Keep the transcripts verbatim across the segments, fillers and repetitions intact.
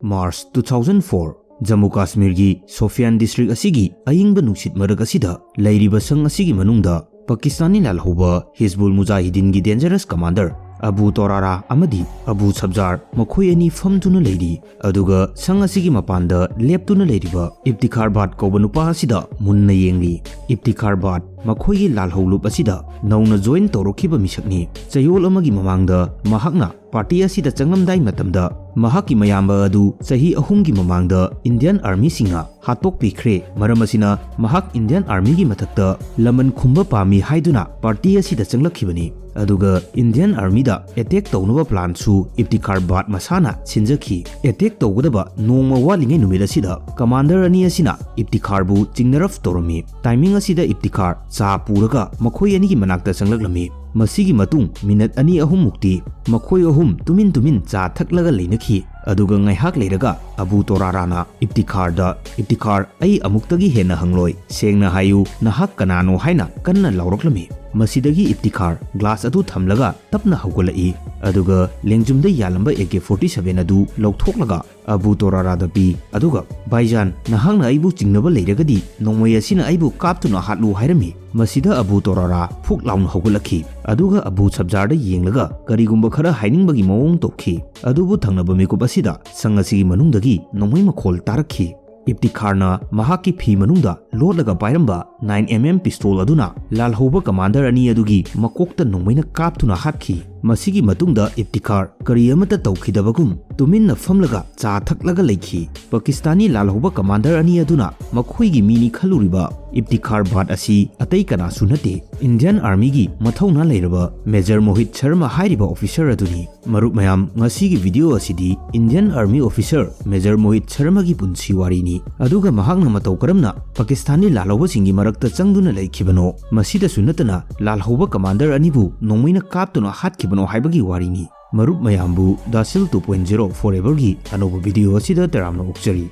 March two thousand four, Jammu ꯀꯥꯁꯃꯤꯔꯒꯤ Shopian district ꯑꯁꯤꯒꯤ ꯑꯏꯪꯕ ꯅꯨꯡꯁꯤꯠ ꯃꯔꯛ ꯑꯁꯤꯗ ꯂꯩꯔꯤꯕ ꯁꯪ ꯑꯁꯤꯒꯤ ꯃꯅꯨꯡꯗ ꯄꯥꯀꯤꯁꯇꯥꯅꯤ ꯂꯥꯜꯍꯧꯕ ꯍꯤꯖꯕꯨꯜ ꯃꯨꯖꯥꯍꯤꯗꯤꯟꯒꯤ ꯗꯦꯟꯖꯔꯁ ꯀꯃꯥꯟꯗꯔ ꯑꯕꯨ ꯇꯣꯔꯥꯔꯥ ꯑꯃꯗꯤ ꯑꯕꯨ ꯁꯕꯖꯥꯔ ꯃꯈꯣꯏ ꯑꯅꯤ ꯐꯝꯗꯨꯅ ꯂꯩꯔꯤ꯫ ꯑꯗꯨꯒ ꯁꯪ ꯑꯁꯤꯒꯤ ꯃꯄꯥꯟꯗ ꯂꯦꯞꯇꯨꯅ ꯂꯩꯔꯤꯕ ꯏꯐꯇꯤꯈꯥꯔ ꯕꯥꯠ ꯀꯧꯕ ꯅꯨꯄꯥ ꯑꯁꯤꯗ ꯃꯨꯟꯅ ꯌꯦꯡꯂꯤ꯫ ꯏꯐꯇꯤꯈꯥꯔ ꯕꯥꯠ ꯃꯈꯣꯏꯒꯤ ꯂꯥꯜꯍꯧꯂꯨꯞ ꯑꯁꯤꯗ ꯅꯧꯅ ꯖꯣꯏꯟ ꯇꯧꯔꯛꯈꯤꯕ ꯃꯤꯁꯛꯅꯤ꯫ ꯆꯌꯣꯜ ꯑꯃꯒꯤ ꯃꯃꯥꯡꯗ ꯃꯍꯥꯛꯅ ꯄꯥꯔꯇꯤ ꯑꯁꯤꯗ ꯆꯪꯂꯝꯗꯥꯏ ꯃꯇꯝꯗ ꯃꯍꯥꯛꯀꯤ ꯃꯌꯥꯝꯕ ꯑꯗꯨ ꯆꯍꯤ ꯑꯍꯨꯝꯒꯤ ꯃꯃꯥꯡꯗ ꯏꯟꯗꯤꯌꯟ ꯑꯥꯔꯃꯤꯁꯤꯡꯅ ꯍꯥꯠꯇꯣꯛꯄꯤꯈ꯭ꯔꯦ꯫ ꯃꯔꯝ ꯑꯁꯤꯅ ꯃꯍꯥꯛ ꯏꯟꯗꯤꯌꯟ ꯑꯥꯔꯃꯤꯒꯤ ꯃꯊꯛꯇ ꯂꯃꯟ ꯈꯨꯝꯕ ꯄꯥꯝꯃꯤ ꯍꯥꯏꯗꯨꯅ ꯄꯥꯔꯇꯤ ꯑꯁꯤꯗ ꯆꯪꯂꯛꯈꯤꯕꯅꯤ꯫ ꯑꯗꯨꯒ ꯏꯟꯗꯤꯌꯟ ꯑꯥꯔꯃꯤꯗ ꯑꯦꯇꯦꯛ ꯇꯧꯅꯕ ꯄ꯭ꯂꯥꯟꯁꯨ ꯏꯐꯇꯤꯈꯥꯔ ꯕꯥꯠ ꯃꯁꯥꯅ ꯁꯤꯟꯖꯈꯤ꯫ ꯑꯦꯇꯦꯛ ꯇꯧꯒꯗꯕ ꯅꯣꯡꯃ ꯋꯥꯠꯂꯤꯉꯩ ꯅꯨꯃꯤꯠ ꯑꯁꯤꯗ ꯀꯃꯥꯟꯗꯔ ꯑꯅꯤ ꯑꯁꯤꯅ ꯏꯐꯇꯤꯈꯥꯔꯕꯨ ꯆꯤꯡꯅꯔꯞ ꯇꯧꯔꯝꯃꯤ꯫ ꯇꯥꯏꯃꯤꯡ ꯑꯁꯤꯗ ꯏꯐꯇꯤꯈꯥꯔ ꯆꯥ ꯄꯨꯔꯒ ꯃꯈꯣꯏ ꯑꯅꯤꯒꯤ ꯃꯅꯥꯛꯇ ꯆꯪꯂꯛꯂꯝꯃꯤ꯫ ꯃꯁꯤꯒꯤ ꯃꯇꯨꯡ ꯃꯤꯅꯠ ꯑꯅꯤ ꯑꯍꯨꯝꯃꯨꯛꯇꯤ ꯃꯈꯣꯏ ꯑꯍꯨꯝ ꯇꯨꯃꯤꯟ ꯇꯨꯃꯤꯟ ꯆꯥ ꯊꯛꯂꯒ ꯂꯩꯅꯈꯤ꯫ ꯑꯗꯨꯒ ꯉꯥꯏꯍꯥꯛ ꯂꯩꯔꯒ ꯑꯕꯨ ꯇꯣꯔꯥꯔꯥꯅ ꯏꯐꯇꯤꯈꯥꯔꯗ, "ꯏꯐꯇꯤꯈꯥꯔ, ꯑꯩ ꯑꯃꯨꯛꯇꯒꯤ ꯍꯦꯟꯅ ꯍꯪꯂꯣꯏ꯫ ꯁꯦꯡꯅ ꯍꯥꯏꯌꯨ, ꯅꯍꯥꯛ ꯀꯅꯥꯅꯣ?" ꯍꯥꯏꯅ ꯀꯟꯅ ꯂꯥꯎꯔꯛꯂꯝꯃꯤ꯫ ꯃꯁꯤꯗꯒꯤ ꯏꯐꯇꯤꯈꯥꯔ ꯒ꯭ꯂꯥꯁ ꯑꯗꯨ ꯊꯝꯂꯒ ꯇꯞꯅ ꯍꯧꯒꯠꯂꯛꯏ꯫ ꯑꯗꯨꯒ ꯂꯦꯡꯖꯨꯝꯗ ꯌꯥꯜꯂꯝꯕ ꯑꯦ ꯀꯦ ꯐꯣꯔꯇꯤ ꯁꯚꯦꯟ ꯑꯗꯨ ꯂꯧꯊꯣꯛꯂꯒ ꯑꯕꯨ ꯇꯣꯔꯥꯔꯥꯗ ꯄꯤ꯫ ꯑꯗꯨꯒ, "ꯚꯥꯏꯖꯥꯟ, ꯅꯍꯥꯛꯅ ꯑꯩꯕꯨ ꯆꯤꯡꯅꯕ ꯂꯩꯔꯒꯗꯤ ꯅꯣꯡꯃꯩ ꯑꯁꯤꯅ ꯑꯩꯕꯨ ꯀꯥꯞꯇꯨꯅ ꯍꯥꯠꯂꯨ" ꯍꯥꯏꯔꯝꯃꯤ꯫ ꯃꯁꯤꯗ ꯑꯕꯨ ꯇꯣꯔꯥꯔꯥ ꯐꯨꯛ ꯂꯥꯎꯅ ꯍꯧꯒꯠꯂꯛꯈꯤ꯫ ꯑꯗꯨꯒ ꯑꯕꯨ ꯁꯕꯖꯥꯔꯗ ꯌꯦꯡꯂꯒ ꯀꯔꯤꯒꯨꯝꯕ ꯈꯔ ꯍꯥꯏꯅꯤꯡꯕꯒꯤ ꯃꯑꯣꯡ ꯇꯧꯈꯤ꯫ ꯑꯗꯨꯕꯨ ꯊꯪꯅꯕ ꯃꯤꯀꯨꯞ ꯑꯁꯤꯗ ꯁꯪ ꯑꯁꯤꯒꯤ ꯃꯅꯨꯡꯗꯒꯤ ꯅꯣꯡꯃꯩ ꯃꯈꯣꯜ ꯇꯥꯔꯛꯈꯤ꯫ ꯏꯐꯇꯤꯈꯥꯔꯅ ꯃꯍꯥꯛꯀꯤ ꯐꯤ ꯃꯅꯨꯡꯗ ꯂꯣꯠꯂꯒ ꯄꯥꯏꯔꯝꯕ ꯅꯥꯏꯟ ꯑꯦꯝ ꯑꯦꯝ ꯄꯤꯁꯇꯣꯜ ꯑꯗꯨꯅ ꯂꯥꯜꯍꯧꯕ ꯀꯃꯥꯟꯗꯔ ꯑꯅꯤ ꯑꯗꯨꯒꯤ ꯃꯀꯣꯛꯇ ꯅꯣꯡꯃꯩꯅ ꯀꯥꯞꯇꯨꯅ ꯍꯥꯠꯈꯤ꯫ ꯃꯁꯤꯒꯤ ꯃꯇꯨꯡꯗ ꯏꯐꯇꯤꯈꯥꯔ ꯀꯔꯤ ꯑꯃꯠꯇ ꯇꯧꯈꯤꯗꯕꯒꯨꯝ ꯇꯨꯃꯤꯟꯅ ꯐꯝꯂꯒ ꯆꯥ ꯊꯛꯂꯒ ꯂꯩꯈꯤ꯫ ꯄꯥꯀꯤꯁꯇꯥꯅꯤ ꯂꯥꯜꯍꯧꯕ ꯀꯃꯥꯟꯗꯔ ꯑꯅꯤ ꯑꯗꯨꯅ ꯃꯈꯣꯏꯒꯤ ꯃꯤꯅꯤ ꯈꯜꯂꯨꯔꯤꯕ ꯏꯐꯇꯤꯈꯥꯔ ꯕꯥꯠ ꯑꯁꯤ ꯑꯇꯩ ꯀꯅꯥꯁꯨ ꯅꯠꯇꯦ, ꯏꯟꯗꯤꯌꯟ ꯑꯥꯔꯃꯤꯒꯤ ꯃꯊꯧꯅꯥ ꯂꯩꯔꯕ ꯃꯦꯖꯔ ꯃꯣꯍꯤꯠ ꯁꯔꯃ ꯍꯥꯏꯔꯤꯕ ꯑꯣꯐꯤꯁꯔ ꯑꯗꯨꯅꯤ꯫ ꯃꯔꯨꯞ ꯃꯌꯥꯝ, ꯉꯁꯤꯒꯤ ꯚꯤꯗꯤꯑꯣ ꯑꯁꯤꯗꯤ ꯏꯟꯗꯤꯌꯟ ꯑꯥꯔꯃꯤ ꯑꯣꯐꯤꯁꯔ ꯃꯦꯖꯔ ꯃꯣꯍꯤꯠ ꯁꯔꯃꯒꯤ ꯄꯨꯟꯁꯤ ꯋꯥꯔꯤꯅꯤ꯫ ꯑꯗꯨꯒ ꯃꯍꯥꯛꯅ ꯃꯇꯧ ꯀꯔꯝꯅ ꯄꯥꯀꯤꯁꯇꯥꯅꯤ ꯂꯥꯜꯍꯧꯕꯁꯤꯡꯒꯤ ꯃꯔꯛꯇ ꯆꯪꯗꯨꯅ ꯂꯩꯈꯤꯕꯅꯣ꯫ ꯃꯁꯤꯗꯁꯨ ꯅꯠꯇꯅ ꯂꯥꯜꯍꯧꯕ ꯀꯃꯥꯟꯗꯔ ꯑꯅꯤꯕꯨ ꯅꯣꯡꯃꯩꯅ ꯀꯥꯞꯇꯨꯅ ꯍꯥꯠꯈꯤꯕꯅꯣ ꯍꯥꯏꯕꯒꯤ ꯋꯥꯔꯤꯅꯤ꯫ ꯃꯔꯨꯞ ꯃꯌꯥꯝꯕꯨ ꯗꯥꯁꯤꯜ two point zero Foreverꯒꯤ ꯑꯅꯧꯕ ꯚꯤꯗꯤꯑꯣ ꯑꯁꯤꯗ ꯇꯔꯥꯝꯅ ꯑꯣꯛꯆꯔꯤ꯫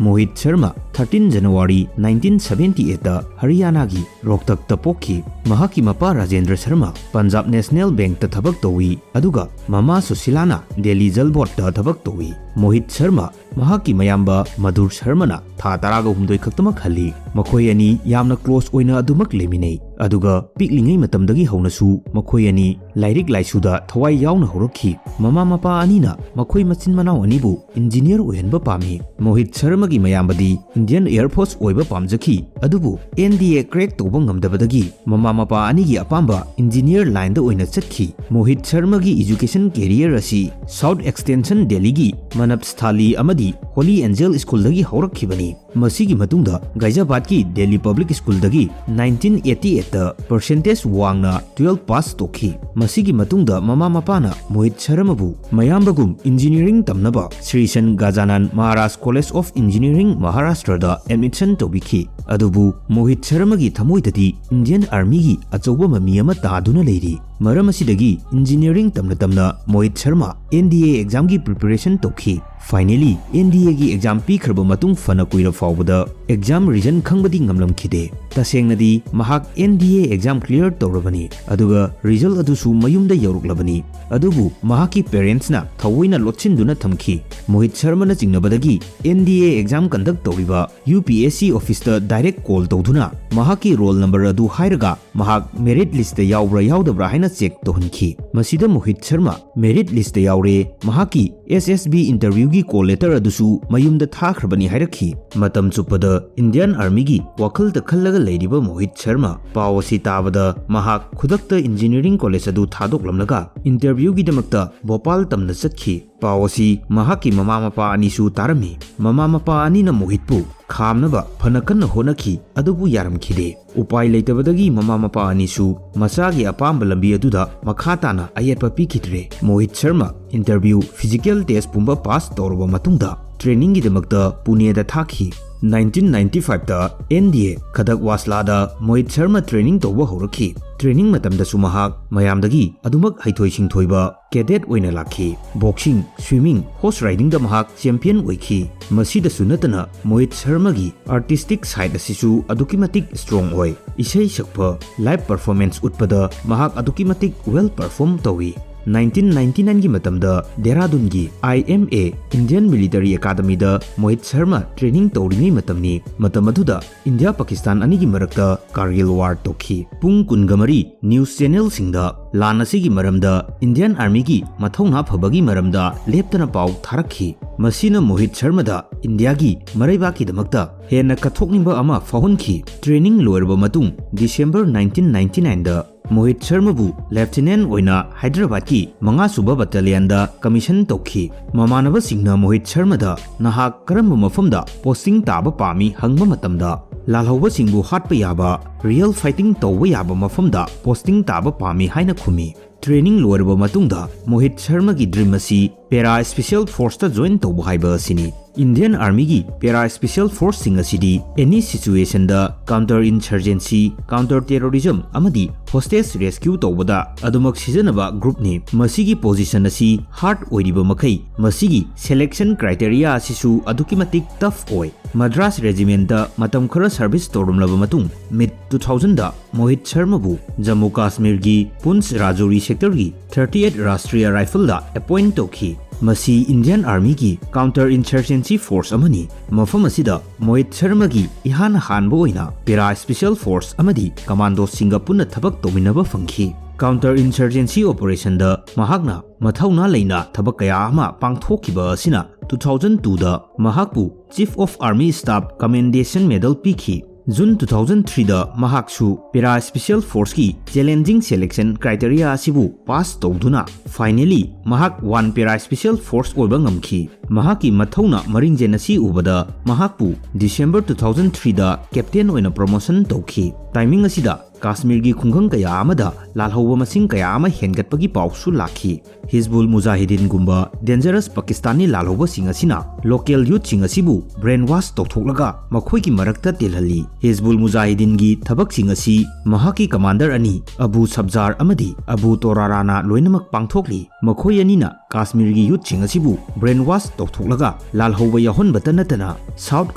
ꯃꯣꯍꯤꯠ Sharma thirteen January nineteen seventy eight ꯍꯔꯤꯌꯥꯅꯥꯒꯤ ꯔꯣꯍꯇꯛꯇ ꯄꯣꯛꯈꯤ꯫ ꯃꯍꯥꯛꯀꯤ ꯃꯄꯥ ꯔꯥꯖꯦꯟꯗ꯭ꯔ ꯁꯔꯃ ꯄꯟꯖꯥꯕ ꯅꯦꯁꯅꯦꯜ ꯕꯦꯡꯛꯇ ꯊꯕꯛ ꯇꯧꯏ, ꯑꯗꯨꯒ ꯃꯃꯥ ꯁꯨꯁꯤꯂꯥꯅ ꯗꯦꯜꯂꯤ ꯖꯜ ꯕꯣꯔꯗꯇ ꯊꯕꯛ ꯇꯧꯏ꯫ ꯃꯣꯍꯤꯠ ꯁꯔꯃ ꯃꯍꯥꯛꯀꯤ ꯃꯌꯥꯝꯕ ꯃꯙꯨꯔ ꯁꯔꯃꯅ ꯊꯥ ꯇꯔꯥꯒ ꯍꯨꯝꯗꯣꯏ ꯈꯛꯇꯃꯛ ꯍꯜꯂꯤ꯫ ꯃꯈꯣꯏ ꯑꯅꯤ ꯌꯥꯝꯅ ꯀ꯭ꯂꯣꯁ ꯑꯣꯏꯅ ꯑꯗꯨꯃꯛ ꯂꯩꯃꯤꯟꯅꯩ, ꯑꯗꯨꯒ ꯄꯤꯛꯂꯤꯉꯩ ꯃꯇꯝꯗꯒꯤ ꯍꯧꯅꯁꯨ ꯃꯈꯣꯏ ꯑꯅꯤ ꯂꯥꯏꯔꯤꯛ ꯂꯥꯏꯁꯨꯗ ꯊꯋꯥꯏ ꯌꯥꯎꯅ ꯍꯧꯔꯛꯈꯤ꯫ ꯃꯃꯥ ꯃꯄꯥ ꯑꯅꯤꯅ ꯃꯈꯣꯏ ꯃꯆꯤꯟ ꯃꯅꯥꯎ ꯑꯅꯤꯕꯨ ꯏꯟꯖꯤꯅꯤꯌꯔ ꯑꯣꯏꯍꯟꯕ ꯄꯥꯝꯃꯤ꯫ ꯃꯣꯍꯤꯠ ꯁꯔꯃꯒꯤ ꯃꯌꯥꯝꯕꯗꯤ ꯏꯟꯗꯤꯌꯟ ꯑꯦꯌꯔ ꯐꯣꯔꯁ ꯑꯣꯏꯕ ꯄꯥꯝꯖꯈꯤ, ꯑꯗꯨꯕꯨ N D A crack ꯇꯧꯕ ꯉꯝꯗꯕꯗꯒꯤ ꯃꯃꯥ ꯃꯄꯥ ꯑꯅꯤꯒꯤ ꯑꯄꯥꯝꯕ ꯏꯟꯖꯤꯅꯤꯌꯔ ꯂꯥꯏꯟꯗ ꯑꯣꯏꯅ ꯆꯠꯈꯤ꯫ ꯃꯣꯍꯤꯠ ꯁꯔꯃꯒꯤ education career ꯑꯁꯤ South Extension ꯗꯦꯜꯂꯤꯒꯤ ꯃꯅꯞꯁꯊꯥꯂꯤ ꯑꯃꯗꯤ ꯍꯣꯂꯤ ꯑꯦꯟꯖꯦꯜ ꯁ꯭ꯀꯨꯜꯗꯒꯤ ꯍꯧꯔꯛꯈꯤꯕꯅꯤ꯫ ꯃꯁꯤꯒꯤ ꯃꯇꯨꯡꯗ ꯒꯥꯏꯖꯥꯕꯥꯗꯀꯤ ꯗꯦꯜꯂꯤ ꯄꯕ꯭ꯂꯤꯛ ꯁ꯭ꯀꯨꯜꯗꯒꯤ nineteen eighty eight percentage ꯋꯥꯡꯅ twelve ꯄꯥꯁ ꯇꯧꯈꯤ꯫ ꯃꯁꯤꯒꯤ ꯃꯇꯨꯡꯗ ꯃꯃꯥ ꯃꯄꯥꯅ ꯃꯣꯍꯤꯠ ꯁꯔꯃꯕꯨ ꯃꯌꯥꯝꯕꯒꯨꯝ ꯏꯟꯖꯤꯅꯤꯌꯔꯤꯡ ꯇꯝꯅꯕ ꯁ꯭ꯔꯤ ꯁꯟ ꯒꯖꯥꯅꯟ ꯃꯍꯥꯔꯥꯖ ꯀꯣꯂꯦꯖ ꯑꯣꯐ ꯏꯟꯖꯤꯅꯤꯌꯔꯤꯡ ꯃꯍꯥꯔꯥꯁꯇ꯭ꯔꯗ ꯑꯦꯗꯃꯤꯁꯟ ꯇꯧꯕꯤꯈꯤ꯫ ꯑꯗꯨꯕꯨ ꯃꯣꯍꯤꯠ ꯁꯔꯃꯒꯤ ꯊꯃꯣꯏꯗꯗꯤ ꯏꯟꯗꯤꯌꯟ ꯑꯥꯔꯃꯤꯒꯤ ꯑꯆꯧꯕ ꯃꯃꯤ ꯑꯃ ꯇꯥꯗꯨꯅ ꯂꯩꯔꯤ꯫ ꯃꯔꯝ ꯑꯁꯤꯗꯒꯤ ꯏꯟꯖꯤꯅꯤꯌꯔꯤꯡ ꯇꯝꯅ ꯇꯝꯅ ꯃꯣꯍꯤꯠ Sharma N D A examꯒꯤ preparation ꯇꯧꯈꯤ꯫ Finally, N D Aꯒꯤ exam ꯄꯤꯈ꯭ꯔꯕ ꯃꯇꯨꯡ ꯐꯅ ꯀꯨꯏꯔ ꯐꯥꯎꯕꯗ exam result ꯈꯪꯕꯗꯤ ꯉꯝꯂꯝꯈꯤꯗꯦ꯫ ꯇꯁꯦꯡꯅꯗꯤ ꯃꯍꯥꯛ N D A exam clear ꯇꯧꯔꯕꯅꯤ, ꯑꯗꯨꯒ result ꯑꯗꯨꯁꯨ ꯃꯌꯨꯝꯗ ꯌꯧꯔꯛꯂꯕꯅꯤ꯫ ꯑꯗꯨꯕꯨ ꯃꯍꯥꯛꯀꯤ parentsꯅ ꯊꯑꯣꯏꯅ ꯂꯣꯠꯁꯤꯟꯗꯨꯅ ꯊꯝꯈꯤ꯫ ꯃꯣꯍꯤꯠ ꯁꯔꯃꯅ ꯆꯤꯡꯅꯕꯗꯒꯤ N D A exam conduct ꯇꯧꯔꯤꯕ U P S C officeꯇ direct call ꯇꯧꯗꯨꯅ ꯃꯍꯥꯛꯀꯤ roll number ꯑꯗꯨ ꯍꯥꯏꯔꯒ ꯃꯍꯥꯛ merit listꯇ ꯌꯥꯎꯕ꯭ꯔꯥ ꯌꯥꯎꯗꯕ꯭ꯔꯥ ꯍꯥꯏꯅ check ꯇꯧꯍꯟꯈꯤ꯫ ꯃꯁꯤꯗ ꯃꯣꯍꯤꯠ ꯁꯔꯃ merit listꯇ ꯌꯥꯎꯔꯦ, ꯃꯍꯥꯛꯀꯤ S S B interviewꯒꯤ call letter ꯑꯗꯨꯁꯨ ꯃꯌꯨꯝꯗ ꯊꯥꯈ꯭ꯔꯕꯅꯤ ꯍꯥꯏꯔꯛꯈꯤ꯫ ꯃꯇꯝ ꯆꯨꯞꯄꯗ ꯏꯟꯗꯤꯌꯟ ꯑꯥꯔꯃꯤꯒꯤ ꯋꯥꯈꯜꯗ ꯈꯜꯂꯒ ꯂꯩꯔꯤꯕ ꯃꯣꯍꯤꯠ ꯁꯔꯃ ꯄꯥꯎ ꯑꯁꯤ ꯇꯥꯕꯗ ꯃꯍꯥꯛ ꯈꯨꯗꯛꯇ ꯏꯟꯖꯤꯅꯤꯌꯔꯤꯡ ꯀꯣꯂꯦꯖ ꯑꯗꯨ ꯊꯥꯗꯣꯛꯂꯝꯂꯒ interviewꯒꯤꯗꯃꯛꯇ ꯚꯣꯄꯥꯜ ꯇꯝꯅ ꯆꯠꯈꯤ꯫ ꯄꯥꯎ ꯑꯁꯤ ꯃꯍꯥꯛꯀꯤ ꯃꯃꯥ ꯃꯄꯥ ꯑꯅꯤꯁꯨ ꯇꯥꯔꯝꯃꯤ꯫ ꯃꯃꯥ ꯃꯄꯥ ꯑꯅꯤꯅ ꯃꯣꯍꯤꯠꯄꯨ ꯈꯥꯝꯅꯕ ꯐꯅ ꯀꯟꯅ ꯍꯣꯠꯅꯈꯤ, ꯑꯗꯨꯕꯨ ꯌꯥꯔꯝꯈꯤꯗꯦ꯫ ꯎꯄꯥꯏ ꯂꯩꯇꯕꯗꯒꯤ ꯃꯃꯥ ꯃꯄꯥ ꯑꯅꯤꯁꯨ ꯃꯆꯥꯒꯤ ꯑꯄꯥꯝꯕ ꯂꯝꯕꯤ ꯑꯗꯨꯗ ꯃꯈꯥ ꯇꯥꯅ ꯑꯌꯦꯠꯄ ꯄꯤꯈꯤꯗ꯭ꯔꯦ꯫ ꯃꯣꯍꯤꯠ ꯁꯔꯃ interview, physical test ꯄꯨꯝꯕ ꯄꯥꯁ ꯇꯧꯔꯕ ꯃꯇꯨꯡꯗ ꯇ꯭ꯔꯦꯅꯤꯡꯒꯤꯗꯃꯛꯇ ꯄꯨꯅꯦꯗ ꯊꯥꯈꯤ꯫ ꯅꯥꯏꯟꯇꯤꯟ ꯅꯥꯏꯟꯇꯤ ꯐꯥꯏꯚꯇ ꯑꯦꯟ ꯗꯤ ꯑꯦ ꯈꯗꯛꯋꯥꯁꯂꯥꯗ ꯃꯣꯍꯤꯠ ꯁꯔꯃ ꯇ꯭ꯔꯦꯅꯤꯡ ꯇꯧꯕ ꯍꯧꯔꯛꯈꯤ꯫ ꯇ꯭ꯔꯦꯅꯤꯡ ꯃꯇꯝꯗꯁꯨ ꯃꯍꯥꯛ ꯃꯌꯥꯝꯗꯒꯤ ꯑꯗꯨꯃꯛ ꯍꯩꯊꯣꯏ ꯁꯤꯡꯊꯣꯏꯕ ꯀꯦꯗꯦꯠ ꯑꯣꯏꯅ ꯂꯥꯛꯈꯤ꯫ ꯕꯣꯛꯁꯤꯡ, ꯁ꯭ꯋꯤꯃꯤꯡ, ꯍꯣꯔꯁ ꯔꯥꯏꯗꯤꯡꯗ ꯃꯍꯥꯛ ꯆꯦꯝꯄꯤꯌꯟ ꯑꯣꯏꯈꯤ꯫ ꯃꯁꯤꯗꯁꯨ ꯅꯠꯇꯅ ꯃꯣꯍꯤꯠ ꯁꯔꯃꯒꯤ ꯑꯥꯔꯇꯤꯁꯇꯤꯛ ꯁꯥꯏꯠ ꯑꯁꯤꯁꯨ ꯑꯗꯨꯛꯀꯤ ꯃꯇꯤꯛ ꯁ꯭ꯇ꯭ꯔꯣꯡ ꯑꯣꯏ꯫ ꯏꯁꯩ ꯁꯛꯄ, ꯂꯥꯏꯚ ꯄꯔꯐꯣꯔꯃꯦꯟꯁ ꯎꯠꯄꯗ ꯃꯍꯥꯛ ꯑꯗꯨꯛꯀꯤ ꯃꯇꯤꯛ ꯋꯦꯜ ꯄꯔꯐꯣꯔꯝ ꯇꯧꯏ꯫ ꯅꯥꯏꯟꯇꯤꯟ ꯅꯥꯏꯟꯇꯤ ꯅꯥꯏꯟꯒꯤ ꯃꯇꯝꯗ ꯗꯦꯍꯔꯥꯗꯨꯟꯒꯤ I M A, Indian military ꯑꯦꯀꯥꯗꯃꯤꯗ ꯃꯣꯍꯤꯠ ꯁꯔꯃ ꯇ꯭ꯔꯦꯅꯤꯡ ꯇꯧꯔꯤꯉꯩ ꯃꯇꯝꯅꯤ꯫ ꯃꯇꯝ ꯑꯗꯨꯗ ꯏꯟꯗꯤꯌꯥ ꯄꯥꯀꯤꯁꯇꯥꯟ ꯑꯅꯤꯒꯤ ꯃꯔꯛꯇ ꯀꯥꯔꯒꯤꯜ ꯋꯥꯔ ꯇꯧꯈꯤ꯫ ꯄꯨꯡ ꯀꯨꯟꯒ ꯃꯔꯤ ꯅ꯭ꯌꯨꯁ ꯆꯦꯅꯦꯜꯁꯤꯡꯗ ꯂꯥꯟ ꯑꯁꯤꯒꯤ ꯃꯔꯝꯗ, ꯏꯟꯗꯤꯌꯟ ꯑꯥꯔꯃꯤꯒꯤ ꯃꯊꯧꯅꯥ ꯐꯕꯒꯤ ꯃꯔꯝꯗ ꯂꯦꯞꯇꯅ ꯄꯥꯎ ꯊꯥꯔꯛꯈꯤ꯫ ꯃꯁꯤꯅ ꯃꯣꯍꯤꯠ ꯁꯔꯃꯗ ꯏꯟꯗꯤꯌꯥꯒꯤ ꯃꯔꯩꯕꯥꯛꯀꯤꯗꯃꯛꯇ ꯍꯦꯟꯅ ꯀꯠꯊꯣꯛꯅꯤꯡꯕ ꯑꯃ ꯐꯥꯎꯍꯟꯈꯤ꯫ ꯇ꯭ꯔꯦꯅꯤꯡ ꯂꯣꯏꯔꯕ ꯃꯇꯨꯡ ꯗꯤꯁꯦꯝꯕꯔ ꯅꯥꯏꯟꯇꯤꯟ ꯅꯥꯏꯟꯇꯤ ꯅꯥꯏꯟꯗ ꯃꯣꯍꯤꯠ ꯁꯔꯃꯕꯨ ꯂꯦꯐꯇꯤꯅꯦꯟ ꯑꯣꯏꯅ ꯍꯥꯏꯗ꯭ꯔꯕꯥꯗꯀꯤ ꯃꯉꯥꯁꯨꯕ ꯕꯠꯇꯥꯂꯤꯌꯟꯗ ꯀꯃꯤꯁꯟ ꯇꯧꯈꯤ꯫ ꯃꯃꯥꯟꯅꯕꯁꯤꯡꯅ ꯃꯣꯍꯤꯠ ꯁꯔꯃꯗ "ꯅꯍꯥꯛ ꯀꯔꯝꯕ ꯃꯐꯝꯗ ꯄꯣꯁꯇꯤꯡ ꯇꯥꯕ ꯄꯥꯝꯃꯤ?" ꯍꯪꯕ ꯃꯇꯝꯗ, "ꯂꯥꯜꯍꯧꯕꯁꯤꯡꯕꯨ ꯍꯥꯠꯄ ꯌꯥꯕ, ꯔꯤꯌꯦꯜ ꯐꯥꯏꯇꯤꯡ ꯇꯧꯕ ꯌꯥꯕ ꯃꯐꯝꯗ ꯄꯣꯁꯇꯤꯡ ꯇꯥꯕ ꯄꯥꯝꯃꯤ" ꯍꯥꯏꯅ ꯈꯨꯝꯃꯤ꯫ ꯇ꯭ꯔꯦꯅꯤꯡ ꯂꯣꯏꯔꯕ ꯃꯇꯨꯡꯗ ꯃꯣꯍꯤꯠ ꯁꯔꯃꯒꯤ ꯗ꯭ꯔꯤꯝ ꯑꯁꯤ ꯄꯦꯔꯥ ꯁ꯭ꯄꯦꯁꯤꯌꯦꯜ ꯐꯣꯔꯁꯇ ꯖꯣꯏꯟ ꯇꯧꯕ ꯍꯥꯏꯕ ꯑꯁꯤꯅꯤ꯫ ꯏꯟꯗꯤꯌꯟ ꯑꯥꯔꯃꯤꯒꯤ ꯄꯦꯔꯥ ꯁ꯭ꯄꯦꯁꯤꯌꯦꯜ ꯐꯣꯔꯁꯁꯤꯡ ꯑꯁꯤꯗꯤ ꯑꯦꯅꯤ ꯁꯤꯆꯨꯋꯦꯁꯟꯗ ꯀꯥꯎꯟꯇꯔ ꯏꯟꯁꯔꯖꯦꯟꯁꯤ, ꯀꯥꯎꯟꯇꯔ ꯇꯦꯔꯣꯔꯤꯖꯝ ꯑꯃꯗꯤ ꯍꯣꯁꯇꯦꯖ ꯔꯦꯁꯀ꯭ꯌꯨ ꯇꯧꯕꯗ ꯑꯗꯨꯃꯛ ꯁꯤꯖꯤꯟꯅꯕ ꯒ꯭ꯔꯨꯞꯅꯤ꯫ ꯃꯁꯤꯒꯤ ꯄꯣꯖꯤꯁꯟ ꯑꯁꯤ ꯍꯥꯔꯗ ꯑꯣꯏꯔꯤꯕ ꯃꯈꯩ ꯃꯁꯤꯒꯤ ꯁꯦꯂꯦꯛꯁꯟ ꯀ꯭ꯔꯥꯏꯇꯦꯔꯤꯌꯥ ꯑꯁꯤꯁꯨ ꯑꯗꯨꯛꯀꯤ ꯃꯇꯤꯛ ꯇꯐ ꯑꯣꯏ꯫ ꯃꯗ꯭ꯔꯥꯁ ꯔꯦꯖꯤꯃꯦꯟꯠꯇ ꯃꯇꯝ ꯈꯔ ꯁꯔꯚꯤꯁ ꯇꯧꯔꯝꯂꯕ ꯃꯇꯨꯡ, ꯃꯤꯗ ꯇꯨ ꯊꯥꯎꯖꯟꯗ ꯃꯣꯍꯤꯠ ꯁꯔꯃꯕꯨ ꯖꯝꯃꯨ ꯀꯥꯁꯃꯤꯔꯒꯤ ꯄꯨꯟꯁ ꯔꯥꯖꯧꯔꯤ ꯁꯦꯛꯇꯔꯒꯤ ꯊꯥꯔꯇꯤ ꯑꯩꯠ ꯔꯥꯁꯇ꯭ꯔꯤꯌꯥ ꯔꯥꯏꯐꯜꯗ ꯑꯦꯄꯣꯏꯟꯠ ꯇꯧꯈꯤ꯫ ꯃꯁꯤ ꯏꯟꯗꯤꯌꯟ ꯑꯥꯔꯃꯤꯒꯤ ꯀꯥꯎꯟꯇꯔ ꯏꯟꯁꯔꯖꯦꯟꯁꯤ ꯐꯣꯔꯁ ꯑꯃꯅꯤ꯫ ꯃꯐꯝ ꯑꯁꯤꯗ ꯃꯣꯍꯤꯠ ꯁꯔꯃꯒꯤ ꯏꯍꯥꯟ ꯍꯥꯟꯕ ꯑꯣꯏꯅ ꯄꯦꯔꯥ ꯁ꯭ꯄꯦꯁꯤꯌꯦꯜ ꯐꯣꯔꯁ ꯑꯃꯗꯤ ꯀꯃꯥꯟꯗꯣꯁꯤꯡꯒ ꯄꯨꯟꯅ ꯊꯕꯛ ꯇꯧꯃꯤꯟꯅꯕ ꯐꯪꯈꯤ꯫ ꯀꯥꯎꯟꯇꯔ ꯏꯟꯁꯔꯖꯦꯟꯁꯤ ꯑꯣꯄꯔꯦꯁꯟꯗ ꯃꯍꯥꯛꯅ ꯃꯊꯧꯅꯥ ꯂꯩꯅ ꯊꯕꯛ ꯀꯌꯥ ꯑꯃ ꯄꯥꯡꯊꯣꯛꯈꯤꯕ ꯑꯁꯤꯅ ꯇꯨ ꯊꯥꯎꯖꯟ ꯇꯨꯗ ꯃꯍꯥꯛꯄꯨ chief of army staff commendation medal ꯄꯤꯈꯤ꯫ ꯖꯨꯟ ꯇꯨ ꯊꯥꯎꯖꯟ ꯊ꯭ꯔꯤꯗ ꯃꯍꯥꯛꯁꯨ ꯄꯦꯔꯥ ꯁ꯭ꯄꯦꯁꯤꯌꯦꯜ ꯐꯣꯔꯁꯀꯤ ꯆꯦꯂꯦꯟꯖꯤꯡ ꯁꯦꯂꯦꯛꯁꯟ ꯀ꯭ꯔꯥꯏꯇꯦꯔꯤꯌꯥ ꯑꯁꯤꯕꯨ ꯄꯥꯁ ꯇꯧꯗꯨꯅ ꯐꯥꯏꯅꯦꯂꯤ ꯃꯍꯥꯛ ꯋꯥꯟ ꯄꯦꯔꯥ ꯁ꯭ꯄꯦꯁꯤꯌꯦꯜ ꯐꯣꯔꯁ ꯑꯣꯏꯕ ꯉꯝꯈꯤ꯫ ꯃꯍꯥꯛꯀꯤ ꯃꯊꯧꯅꯥ ꯃꯔꯤꯡꯖꯦꯜ ꯑꯁꯤ ꯎꯕꯗ ꯃꯍꯥꯛꯄꯨ ꯗꯤꯁꯦꯝꯕꯔ ꯇꯨ ꯊꯥꯎꯖꯟ ꯊ꯭ꯔꯤꯗ ꯀꯦꯞꯇꯦꯟ ꯑꯣꯏꯅ ꯄ꯭ꯔꯣꯃꯣꯁꯟ ꯇꯧꯈꯤ꯫ ꯇꯥꯏꯃꯤꯡ ꯑꯁꯤꯗ ꯀꯥꯁꯃꯤꯔꯒꯤ ꯈꯨꯡꯒꯪ ꯀꯌꯥ ꯑꯃꯗ ꯂꯥꯜꯍꯧꯕ ꯃꯁꯤꯡ ꯀꯌꯥ ꯑꯃ ꯍꯦꯟꯒꯠꯄꯒꯤ ꯄꯥꯎꯁꯨ ꯂꯥꯛꯈꯤ꯫ ꯍꯤꯖꯕꯨꯜ ꯃꯨꯖꯥꯍꯤꯗꯤꯟꯒꯨꯝꯕ dangerous ꯄꯥꯀꯤꯁꯇꯥꯅꯤ ꯂꯥꯜꯍꯧꯕꯁꯤꯡ ꯑꯁꯤꯅ local youthꯁꯤꯡ ꯑꯁꯤꯕꯨ brainwash ꯇꯧꯊꯣꯛꯂꯒ ꯃꯈꯣꯏꯒꯤ ꯃꯔꯛꯇ ꯇꯤꯜꯍꯜꯂꯤ꯫ ꯍꯤꯖꯕꯨꯜ ꯃꯨꯖꯥꯍꯤꯗꯤꯟꯒꯤ ꯊꯕꯛꯁꯤꯡ ꯑꯁꯤ ꯃꯍꯥꯛꯀꯤ commander ꯑꯅꯤ ꯑꯕꯨ ꯁꯕꯖꯥꯔ ꯑꯃꯗꯤ ꯑꯕꯨ ꯇꯣꯔꯥꯔꯥꯅ ꯂꯣꯏꯅꯃꯛ ꯄꯥꯡꯊꯣꯛꯂꯤ꯫ ꯃꯈꯣꯏ ꯑꯅꯤꯅ ꯀꯥꯁꯃꯤꯔꯒꯤ youthꯁꯤꯡ ꯑꯁꯤꯕꯨ brainwash ꯇꯧꯊꯣꯛꯂꯒ ꯂꯥꯜꯍꯧꯕ ꯌꯥꯎꯍꯟꯕꯇ ꯅꯠꯇꯅ South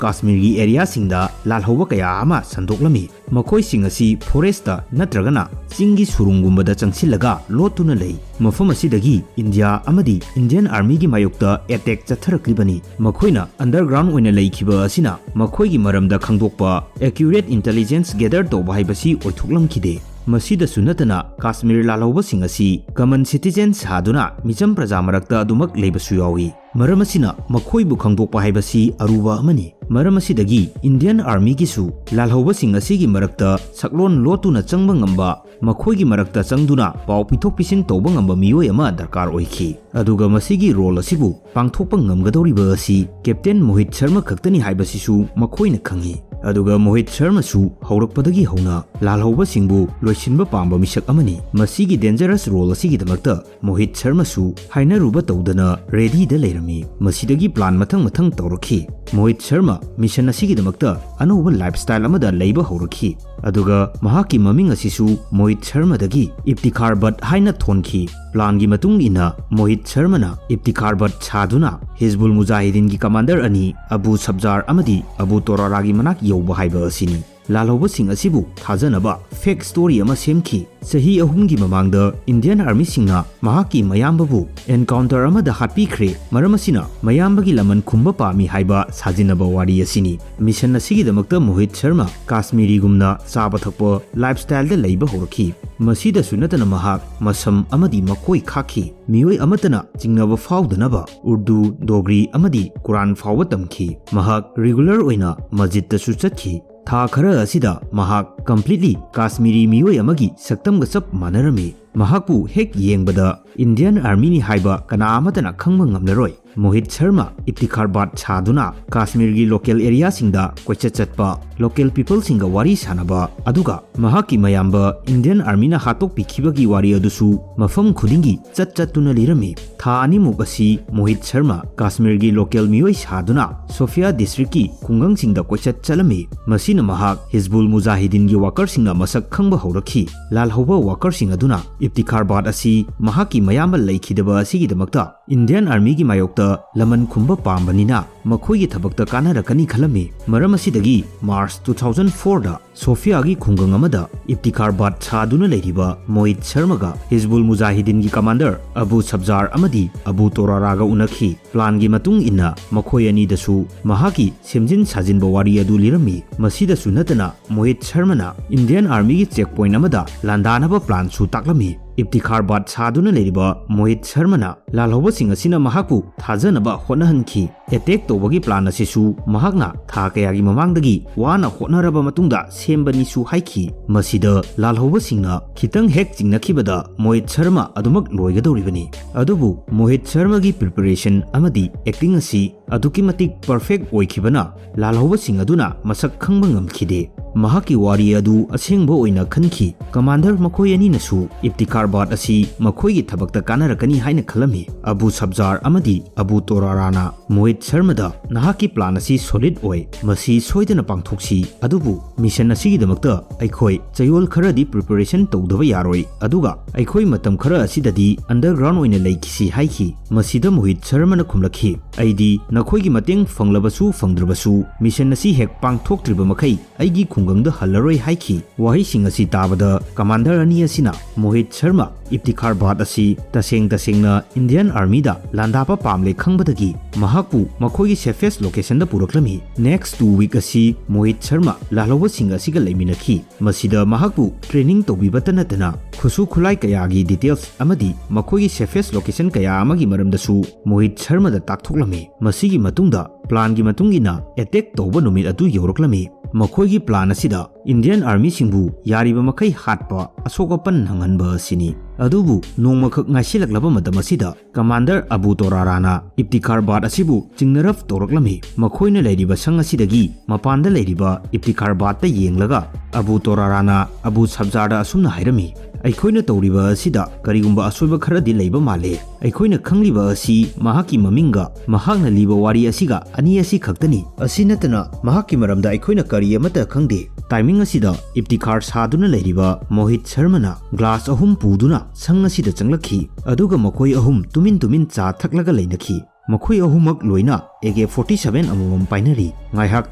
ꯀꯥꯁꯃꯤꯔꯒꯤ areaꯁꯤꯡꯗ ꯂꯥꯜꯍꯧꯕ ꯀꯌꯥ ꯑꯃ ꯁꯟꯗꯣꯛꯂꯝꯃꯤ꯫ ꯃꯈꯣꯏꯁꯤꯡ ꯑꯁꯤ forestꯇ ꯅꯠꯇ꯭ꯔꯒꯅ ꯆꯤꯡꯒꯤ ꯁꯨꯔꯨꯡꯒꯨꯝꯕꯗ ꯆꯪꯁꯤꯜꯂꯒ ꯂꯣꯠꯇꯨꯅ ꯂꯩ꯫ ꯃꯐꯝ ꯑꯁꯤꯗꯒꯤ ꯏꯟꯗꯤꯌꯥ ꯑꯃꯗꯤ Indian Armyꯒꯤ ꯃꯥꯌꯣꯛꯇ attack ꯆꯠꯊꯔꯛꯂꯤꯕꯅꯤ꯫ ꯃꯈꯣꯏꯅ underground ꯑꯣꯏꯅ ꯂꯩꯈꯤꯕ ꯑꯁꯤꯅ ꯃꯈꯣꯏꯒꯤ ꯃꯔꯝꯗ ꯈꯪꯗꯣꯛꯄ, accurate intelligence gather ꯇꯧꯕ ꯍꯥꯏꯕꯁꯤ ꯑꯣꯏꯊꯣꯛꯂꯝꯈꯤꯗꯦ꯫ ꯃꯁꯤꯗꯁꯨ ꯅꯠꯇꯅ ꯀꯥꯁꯃꯤꯔ ꯂꯥꯜꯍꯧꯕꯁꯤꯡ ꯑꯁꯤ common citizen ꯁꯥꯗꯨꯅ ꯃꯤꯆꯝ ꯄ꯭ꯔꯖꯥ ꯃꯔꯛꯇ ꯑꯗꯨꯃꯛ ꯂꯩꯕꯁꯨ ꯌꯥꯎꯏ꯫ ꯃꯔꯝ ꯑꯁꯤꯅ ꯃꯈꯣꯏꯕꯨ ꯈꯪꯗꯣꯛꯄ ꯍꯥꯏꯕꯁꯤ ꯑꯔꯨꯕ ꯑꯃꯅꯤ꯫ ꯃꯔꯝ ꯑꯁꯤꯗꯒꯤ Indian Armyꯒꯤꯁꯨ ꯂꯥꯜꯍꯧꯕꯁꯤꯡ ꯑꯁꯤꯒꯤ ꯃꯔꯛꯇ ꯁꯛꯂꯣꯟ ꯂꯣꯠꯇꯨꯅ ꯆꯪꯕ ꯉꯝꯕ, ꯃꯈꯣꯏꯒꯤ ꯃꯔꯛꯇ ꯆꯪꯗꯨꯅ ꯄꯥꯎ ꯄꯤꯊꯣꯛ ꯄꯤꯁꯤꯟ ꯇꯧꯕ ꯉꯝꯕ ꯃꯤꯑꯣꯏ ꯑꯃ ꯗꯔꯀꯥꯔ ꯑꯣꯏꯈꯤ꯫ ꯑꯗꯨꯒ ꯃꯁꯤꯒꯤ role ꯑꯁꯤꯕꯨ ꯄꯥꯡꯊꯣꯛꯄ ꯉꯝꯒꯗꯧꯔꯤꯕ ꯑꯁꯤ Captain ꯃꯣꯍꯤꯠ ꯁꯔꯃ ꯈꯛꯇꯅꯤ ꯍꯥꯏꯕꯁꯤꯁꯨ ꯃꯈꯣꯏꯅ ꯈꯪꯏ꯫ ꯑꯗꯨꯒ ꯃꯣꯍꯤꯠ ꯁꯔꯃꯁꯨ ꯍꯧꯔꯛꯄꯗꯒꯤ ꯍꯧꯅ ꯂꯥꯜꯍꯧꯕꯁꯤꯡꯕꯨ ꯂꯣꯏꯁꯤꯟꯕ ꯄꯥꯝꯕ ꯃꯤꯁꯛ ꯑꯃꯅꯤ꯫ ꯃꯁꯤꯒꯤ dangerous role ꯑꯁꯤꯒꯤꯗꯃꯛꯇ ꯃꯣꯍꯤꯠ ꯁꯔꯃꯁꯨ ꯍꯥꯏꯅꯔꯨꯕ ꯇꯧꯗꯅ readyꯗ ꯂꯩꯔꯝꯃꯤ꯫ ꯃꯁꯤꯗꯒꯤ plan ꯃꯊꯪ ꯃꯊꯪ ꯇꯧꯔꯛꯈꯤ꯫ ꯃꯣꯍꯤꯠ ꯁꯔꯃ mission ꯑꯁꯤꯒꯤꯗꯃꯛꯇ ꯑꯅꯧꯕ lifestyle ꯑꯃꯗ ꯂꯩꯕ ꯍꯧꯔꯛꯈꯤ꯫ ꯑꯗꯨꯒ ꯃꯍꯥꯛꯀꯤ ꯃꯃꯤꯡ ꯑꯁꯤꯁꯨ ꯃꯣꯍꯤꯠ ꯁꯔꯃꯗꯒꯤ ꯏꯞꯇꯤꯈꯥꯔ ꯕꯠ ꯍꯥꯏꯅ ꯊꯣꯟꯈꯤ꯫ Planꯒꯤ ꯃꯇꯨꯡ ꯏꯟꯅ ꯃꯣꯍꯤꯠ ꯁꯔꯃꯅ ꯏꯞꯇꯤꯈꯥꯔ ꯕꯠ ꯁꯥꯗꯨꯅ ꯍꯤꯖꯕꯨꯜ ꯃꯨꯖꯥꯍꯤꯗꯤꯟꯒꯤ commander ꯑꯅꯤ ꯑꯕꯨ ꯁꯕꯖꯥꯔ ꯑꯃꯗꯤ ꯑꯕꯨ ꯇꯣꯔꯥꯔꯥꯒꯤ ꯃꯅꯥꯛ ꯌꯧꯕ ꯍꯥꯏꯕ ꯑꯁꯤꯅꯤ꯫ ꯂꯥꯜꯍꯧꯕꯁꯤꯡ ꯑꯁꯤꯕꯨ ꯊꯥꯖꯅꯕ fake story ꯑꯃ ꯁꯦꯝꯈꯤ꯫ ꯆꯍꯤ ꯑꯍꯨꯝꯒꯤ ꯃꯃꯥꯡꯗ Indian Armyꯁꯤꯡꯅ ꯃꯍꯥꯛꯀꯤ ꯃꯌꯥꯝꯕꯕꯨ encounter ꯑꯃꯗ ꯍꯥꯠꯄꯤꯈ꯭ꯔꯦ, ꯃꯔꯝ ꯑꯁꯤꯅ ꯃꯌꯥꯝꯕꯒꯤ ꯂꯃꯟ ꯈꯨꯝꯕ ꯄꯥꯝꯃꯤ ꯍꯥꯏꯕ ꯁꯥꯖꯤꯟꯅꯕ ꯋꯥꯔꯤ ꯑꯁꯤꯅꯤ꯫ Mission ꯑꯁꯤꯒꯤꯗꯃꯛꯇ ꯃꯣꯍꯤꯠ ꯁꯔꯃ ꯀꯥꯁꯃꯤꯔꯤꯒꯨꯝꯅ ꯆꯥꯕ ꯊꯛꯄ lifestyleꯗ ꯂꯩꯕ ꯍꯧꯔꯛꯈꯤ꯫ ꯃꯁꯤꯗꯁꯨ ꯅꯠꯇꯅ ꯃꯍꯥꯛ ꯃꯁꯝ ꯑꯃꯗꯤ ꯃꯀꯣꯏ ꯈꯥꯛꯈꯤ꯫ ꯃꯤꯑꯣꯏ ꯑꯃꯠꯇꯅ ꯆꯤꯡꯅꯕ ꯐꯥꯎꯗꯅꯕ ꯎꯔꯗꯨ, ꯗꯣꯒ꯭ꯔꯤ ꯑꯃꯗꯤ ꯀꯨꯔꯥꯟ ꯐꯥꯎꯕ ꯇꯝꯈꯤ꯫ ꯃꯍꯥꯛ regular ꯑꯣꯏꯅ ꯃꯁꯖꯤꯗꯇꯁꯨ ꯆꯠꯈꯤ꯫ ꯊꯥ ꯈꯔ ꯑꯁꯤꯗ ꯃꯍꯥꯛ completely ꯀꯥꯁꯃꯤꯔꯤ ꯃꯤꯑꯣꯏ ꯑꯃꯒꯤ ꯁꯛꯇꯝꯒ ꯆꯞ ꯃꯥꯟꯅꯔꯝꯃꯤ꯫ ꯃꯍꯥꯛꯄꯨ ꯍꯦꯛ ꯌꯦꯡꯕꯗ Indian Armyꯅꯤ ꯍꯥꯏꯕ ꯀꯅꯥ ꯑꯃꯠꯇꯅ ꯈꯪꯕ ꯉꯝꯂꯔꯣꯏ꯫ ꯃꯣꯍꯤꯠ ꯁꯔꯃ ꯏꯐꯇꯤꯈꯥꯔꯕꯥꯗ ꯁꯥꯗꯨꯅ ꯀꯥꯁꯃꯤꯔꯒꯤ local areaꯁꯤꯡꯗ ꯀꯣꯏꯆꯠ ꯆꯠꯄ local peopleꯁꯤꯡꯒ ꯋꯥꯔꯤ ꯁꯥꯟꯅꯕ, ꯑꯗꯨꯒ ꯃꯍꯥꯛꯀꯤ ꯃꯌꯥꯝꯕ Indian Armyꯅ ꯍꯥꯠꯇꯣꯛꯄꯤꯈꯤꯕꯒꯤ ꯋꯥꯔꯤ ꯑꯗꯨꯁꯨ ꯃꯐꯝ ꯈꯨꯗꯤꯡꯒꯤ ꯆꯠ ꯆꯠꯇꯨꯅ ꯂꯤꯔꯝꯃꯤ꯫ ꯊꯥ ꯑꯅꯤꯃꯨꯛ ꯑꯁꯤ ꯃꯣꯍꯤꯠ ꯁꯔꯃ ꯀꯥꯁꯃꯤꯔꯒꯤ local ꯃꯤꯑꯣꯏ ꯁꯥꯗꯨꯅ ꯁꯣꯐꯤꯌꯥ districtꯀꯤ ꯈꯨꯡꯒꯪꯁꯤꯡꯗ ꯀꯣꯏꯆꯠ ꯆꯠꯂꯝꯃꯤ꯫ ꯃꯁꯤꯅ ꯃꯍꯥꯛ ꯍꯤꯖꯕꯨꯜ ꯃꯨꯖꯥꯍꯤꯗꯤꯟꯒꯤ workerꯁꯤꯡꯅ ꯃꯁꯛ ꯈꯪꯕ ꯍꯧꯔꯛꯈꯤ꯫ ꯂꯥꯜꯍꯧꯕ workerꯁꯤꯡ ꯑꯗꯨꯅ ꯏꯐꯇꯤꯈꯥꯔꯕꯥꯗ ꯑꯁꯤ ꯃꯍꯥꯛꯀꯤ ꯃꯌꯥꯝꯕ ꯂꯩꯈꯤꯗꯕ ꯑꯁꯤꯒꯤꯗꯃꯛꯇ Indian Armyꯒꯤ ꯃꯥꯌꯣꯛꯇ ꯂꯃꯟ ꯈꯨꯝꯕ ꯄꯥꯝꯕꯅꯤꯅ ꯃꯈꯣꯏꯒꯤ ꯊꯕꯛꯇ ꯀꯥꯟꯅꯔꯛꯀꯅꯤ ꯈꯜꯂꯝꯃꯤ꯫ ꯃꯔꯝ ꯑꯁꯤꯗꯒꯤ March two thousand fourꯗ ꯁꯣꯐꯤꯌꯥꯒꯤ ꯈꯨꯡꯒꯪ ꯑꯃꯗ ꯏꯐꯇꯤꯈꯥꯔꯕꯥꯗ ꯁꯥꯗꯨꯅ ꯂꯩꯔꯤꯕ ꯃꯣꯍꯤꯠ ꯁꯔꯃꯒ ꯍꯤꯖꯕꯨꯜ ꯃꯨꯖꯥꯍꯤꯗꯤꯟꯒꯤ commander ꯑꯕꯨ ꯁꯕꯖꯥꯔ ꯑꯃꯗꯤ ꯑꯕꯨ ꯇꯣꯔꯥꯔꯥꯒ ꯎꯅꯈꯤ꯫ Planꯒꯤ ꯃꯇꯨꯡ ꯏꯟꯅ ꯃꯈꯣꯏ ꯑꯅꯤꯗꯁꯨ ꯃꯍꯥꯛꯀꯤ ꯁꯦꯝꯖꯤꯟ ꯁꯥꯖꯤꯟꯕ ꯋꯥꯔꯤ ꯑꯗꯨ ꯂꯤꯔꯝꯃꯤ꯫ ꯃꯁꯤꯗꯁꯨ ꯅꯠꯇꯅ ꯃꯣꯍꯤꯠ ꯁꯔꯃꯅ Indian Armyꯒꯤ checkpoint ꯑꯃꯗ ꯂꯥꯟꯗꯥꯅꯕ planꯁꯨ ꯇꯥꯛꯂꯝꯃꯤ꯫ ꯏꯐꯇꯤꯈꯥꯔꯕꯥꯗ ꯁꯥꯗꯨꯅ ꯂꯩꯔꯤꯕ ꯃꯣꯍꯤꯠ ꯁꯔꯃꯅ ꯂꯥꯜꯍꯧꯕꯁꯤꯡ ꯑꯁꯤꯅ ꯃꯍꯥꯛꯄꯨ ꯊꯥꯖꯅꯕ ꯍꯣꯠꯅꯍꯟꯈꯤ꯫ Attack ꯇꯧꯕꯒꯤ plan ꯑꯁꯤꯁꯨ ꯃꯍꯥꯛꯅ ꯊꯥ ꯀꯌꯥꯒꯤ ꯃꯃꯥꯡꯗꯒꯤ ꯋꯥꯅ ꯍꯣꯠꯅꯔꯕ ꯃꯇꯨꯡꯗ ꯁꯦꯝꯕꯅꯤꯁꯨ ꯍꯥꯏꯈꯤ꯫ ꯃꯁꯤꯗ ꯂꯥꯜꯍꯧꯕꯁꯤꯡꯅ ꯈꯤꯇꯪ ꯍꯦꯛ ꯆꯤꯡꯅꯈꯤꯕꯗ ꯃꯣꯍꯤꯠ ꯁꯔꯃ ꯑꯗꯨꯃꯛ ꯂꯣꯏꯒꯗꯧꯔꯤꯕꯅꯤ꯫ ꯑꯗꯨꯕꯨ ꯃꯣꯍꯤꯠ ꯁꯔꯃꯒꯤ preparation ꯑꯃꯗꯤ acting ꯑꯁꯤ ꯑꯗꯨꯛꯀꯤ ꯃꯇꯤꯛ perfect ꯑꯣꯏꯈꯤꯕꯅ ꯂꯥꯜꯍꯧꯕꯁꯤꯡ ꯑꯗꯨꯅ ꯃꯁꯛ ꯈꯪꯕ ꯉꯝꯈꯤꯗꯦ꯫ ꯃꯍꯥꯛꯀꯤ ꯋꯥꯔꯤ ꯑꯗꯨ ꯑꯁꯦꯡꯕ ꯑꯣꯏꯅ ꯈꯟꯈꯤ꯫ Commander ꯃꯈꯣꯏ ꯑꯅꯤꯅꯁꯨ ꯏꯐꯇꯤꯈꯥꯔꯕꯥꯗ ꯑꯁꯤ ꯃꯈꯣꯏꯒꯤ ꯊꯕꯛꯇ ꯀꯥꯟꯅꯔꯛꯀꯅꯤ ꯍꯥꯏꯅ ꯈꯜꯂꯝꯃꯤ꯫ ꯑꯕꯨ ꯁꯕꯖꯥꯔ ꯑꯃꯗꯤ ꯑꯕꯨ ꯇꯣꯔꯥꯔꯥꯅ ꯃꯣꯍꯤꯠ ꯁꯔꯃꯗ, "ꯅꯍꯥꯛꯀꯤ plan ꯑꯁꯤ solid ꯑꯣꯏ, ꯃꯁꯤ ꯁꯣꯏꯗꯅ ꯄꯥꯡꯊꯣꯛꯁꯤ, ꯑꯗꯨꯕꯨ mission ꯑꯁꯤꯒꯤꯗꯃꯛꯇ ꯑꯩꯈꯣꯏ ꯆꯌꯣꯜ ꯈꯔꯗꯤ preparation ꯇꯧꯗꯕ ꯌꯥꯔꯣꯏ, ꯑꯗꯨꯒ ꯑꯩꯈꯣꯏ ꯃꯇꯝ ꯈꯔ ꯑꯁꯤꯗꯗꯤ underground ꯑꯣꯏꯅ ꯂꯩꯈꯤꯁꯤ" ꯍꯥꯏꯈꯤ꯫ ꯃꯁꯤꯗ ꯃꯣꯍꯤꯠ ꯁꯔꯃꯅ ꯈꯨꯝꯂꯛꯈꯤ, "ꯑꯩꯗꯤ ꯅꯈꯣꯏꯒꯤ ꯃꯇꯦꯡ ꯐꯪꯂꯕꯁꯨ ꯐꯪꯗ꯭ꯔꯕꯁꯨ mission ꯑꯁꯤ ꯍꯦꯛ ꯄꯥꯡꯊꯣꯛꯇ꯭ꯔꯤꯕ ꯃꯈꯩ ꯑꯩꯒꯤ ꯈꯨꯡꯒꯪꯗ ꯍꯜꯂꯔꯣꯏ" ꯍꯥꯏꯈꯤ꯫ ꯋꯥꯍꯩꯁꯤꯡ ꯑꯁꯤ ꯇꯥꯕꯗ commander ꯑꯅꯤ ꯑꯁꯤꯅ ꯃꯣꯍꯤꯠ ꯁꯔꯃ ꯏꯐꯇꯤꯈꯥꯔꯕꯥꯗ ꯑꯁꯤ ꯇꯁꯦꯡ ꯇꯁꯦꯡꯅ Indian Armyꯗ ꯂꯥꯟꯗꯥꯕ ꯄꯥꯝꯂꯦ ꯈꯪꯕꯗꯒꯤ ꯃꯍꯥꯛꯄꯨ ꯃꯈꯣꯏꯒꯤ safest locationꯗ ꯄꯨꯔꯛꯂꯝꯃꯤ꯫ Next two week ꯑꯁꯤ ꯃꯣꯍꯤꯠ ꯁꯔꯃ ꯂꯥꯜꯍꯧꯕꯁꯤꯡ ꯑꯁꯤꯒ ꯂꯩꯃꯤꯟꯅꯈꯤ꯫ ꯃꯁꯤꯗ ꯃꯍꯥꯛꯄꯨ training ꯇꯧꯕꯤꯕꯇ ꯅꯠꯇꯅ ꯈꯨꯠꯁꯨ ꯈꯨꯠꯂꯥꯏ ꯀꯌꯥꯒꯤ details ꯑꯃꯗꯤ ꯃꯈꯣꯏꯒꯤ safest location ꯀꯌꯥ ꯑꯃꯒꯤ ꯃꯔꯝꯗꯁꯨ ꯃꯣꯍꯤꯠ ꯁꯔꯃꯗ ꯇꯥꯛꯊꯣꯛꯂꯝꯃꯤ꯫ ꯃꯁꯤꯒꯤ ꯃꯇꯨꯡꯗ planꯒꯤ ꯃꯇꯨꯡ ꯏꯟꯅ attack ꯇꯧꯕ ꯅꯨꯃꯤꯠ ꯑꯗꯨ ꯌꯧꯔꯛꯂꯝꯃꯤ꯫ ꯃꯈꯣꯏꯒꯤ ꯄ꯭ꯂꯥꯟ ꯑꯁꯤꯗ ꯏꯟꯗꯤꯌꯟ ꯑꯥꯔꯃꯤꯁꯤꯡꯕꯨ ꯌꯥꯔꯤꯕ ꯃꯈꯩ ꯍꯥꯠꯄ, ꯑꯁꯣꯛ ꯑꯄꯟ ꯅꯪꯍꯟꯕ ꯑꯁꯤꯅꯤ꯫ ꯑꯗꯨꯕꯨ ꯅꯣꯡꯃꯈꯛ ꯉꯥꯏꯁꯤꯜꯂꯛꯂꯕ ꯃꯇꯝ ꯑꯁꯤꯗ ꯀꯃꯥꯟꯗꯔ ꯑꯕꯨ ꯇꯣꯔꯥꯔꯥꯅ ꯏꯞꯇꯤꯈꯥꯔ ꯕꯥꯠ ꯑꯁꯤꯕꯨ ꯆꯤꯡꯅꯔꯞ ꯇꯧꯔꯛꯂꯝꯃꯤ꯫ ꯃꯈꯣꯏꯅ ꯂꯩꯔꯤꯕ ꯁꯪ ꯑꯁꯤꯗꯒꯤ ꯃꯄꯥꯟꯗ ꯂꯩꯔꯤꯕ ꯏꯞꯇꯤꯈꯥꯔ ꯕꯥꯠꯇ ꯌꯦꯡꯂꯒ ꯑꯕꯨ ꯇꯣꯔꯥꯔꯥꯅ ꯑꯕꯨ ꯁꯕꯖꯥꯔꯗ ꯑꯁꯨꯝꯅ ꯍꯥꯏꯔꯝꯃꯤ, "ꯑꯩꯈꯣꯏꯅ ꯇꯧꯔꯤꯕ ꯑꯁꯤꯗ ꯀꯔꯤꯒꯨꯝꯕ ꯑꯁꯣꯏꯕ ꯈꯔꯗꯤ ꯂꯩꯕ ꯃꯥꯜꯂꯦ꯫ ꯑꯩꯈꯣꯏꯅ ꯈꯪꯂꯤꯕ ꯑꯁꯤ ꯃꯍꯥꯛꯀꯤ ꯃꯃꯤꯡꯒ ꯃꯍꯥꯛꯅ ꯂꯤꯕ ꯋꯥꯔꯤ ꯑꯁꯤꯒ ꯑꯅꯤ ꯑꯁꯤ ꯈꯛꯇꯅꯤ꯫ ꯑꯁꯤ ꯅꯠꯇꯅ ꯃꯍꯥꯛꯀꯤ ꯃꯔꯝꯗ ꯑꯩꯈꯣꯏꯅ ꯀꯔꯤ ꯑꯃꯠꯇ ꯈꯪꯗꯦ"꯫ ꯇꯥꯏꯃꯤꯡ ꯑꯁꯤꯗ ꯏꯞꯇꯤꯈꯥꯔ ꯁꯥꯗꯨꯅ ꯂꯩꯔꯤꯕ ꯃꯣꯍꯤꯠ ꯁꯔꯃꯅ ꯒ꯭ꯂꯥꯁ ꯑꯍꯨꯝ ꯄꯨꯗꯨꯅ ꯁꯪ ꯑꯁꯤꯗ ꯆꯪꯂꯛꯈꯤ, ꯑꯗꯨꯒ ꯃꯈꯣꯏ ꯑꯍꯨꯝ ꯇꯨꯃꯤꯟ ꯇꯨꯃꯤꯟ ꯆꯥ ꯊꯛꯂꯒ ꯂꯩꯅꯈꯤ꯫ ꯃꯈꯣꯏ ꯑꯍꯨꯝꯃꯛ ꯂꯣꯏꯅ ꯑꯦ ꯀꯦ ꯐꯣꯔꯇꯤ ꯁꯚꯦꯟ ꯑꯃꯃꯝ ꯄꯥꯏꯅꯔꯤ꯫ ꯉꯥꯏꯍꯥꯛ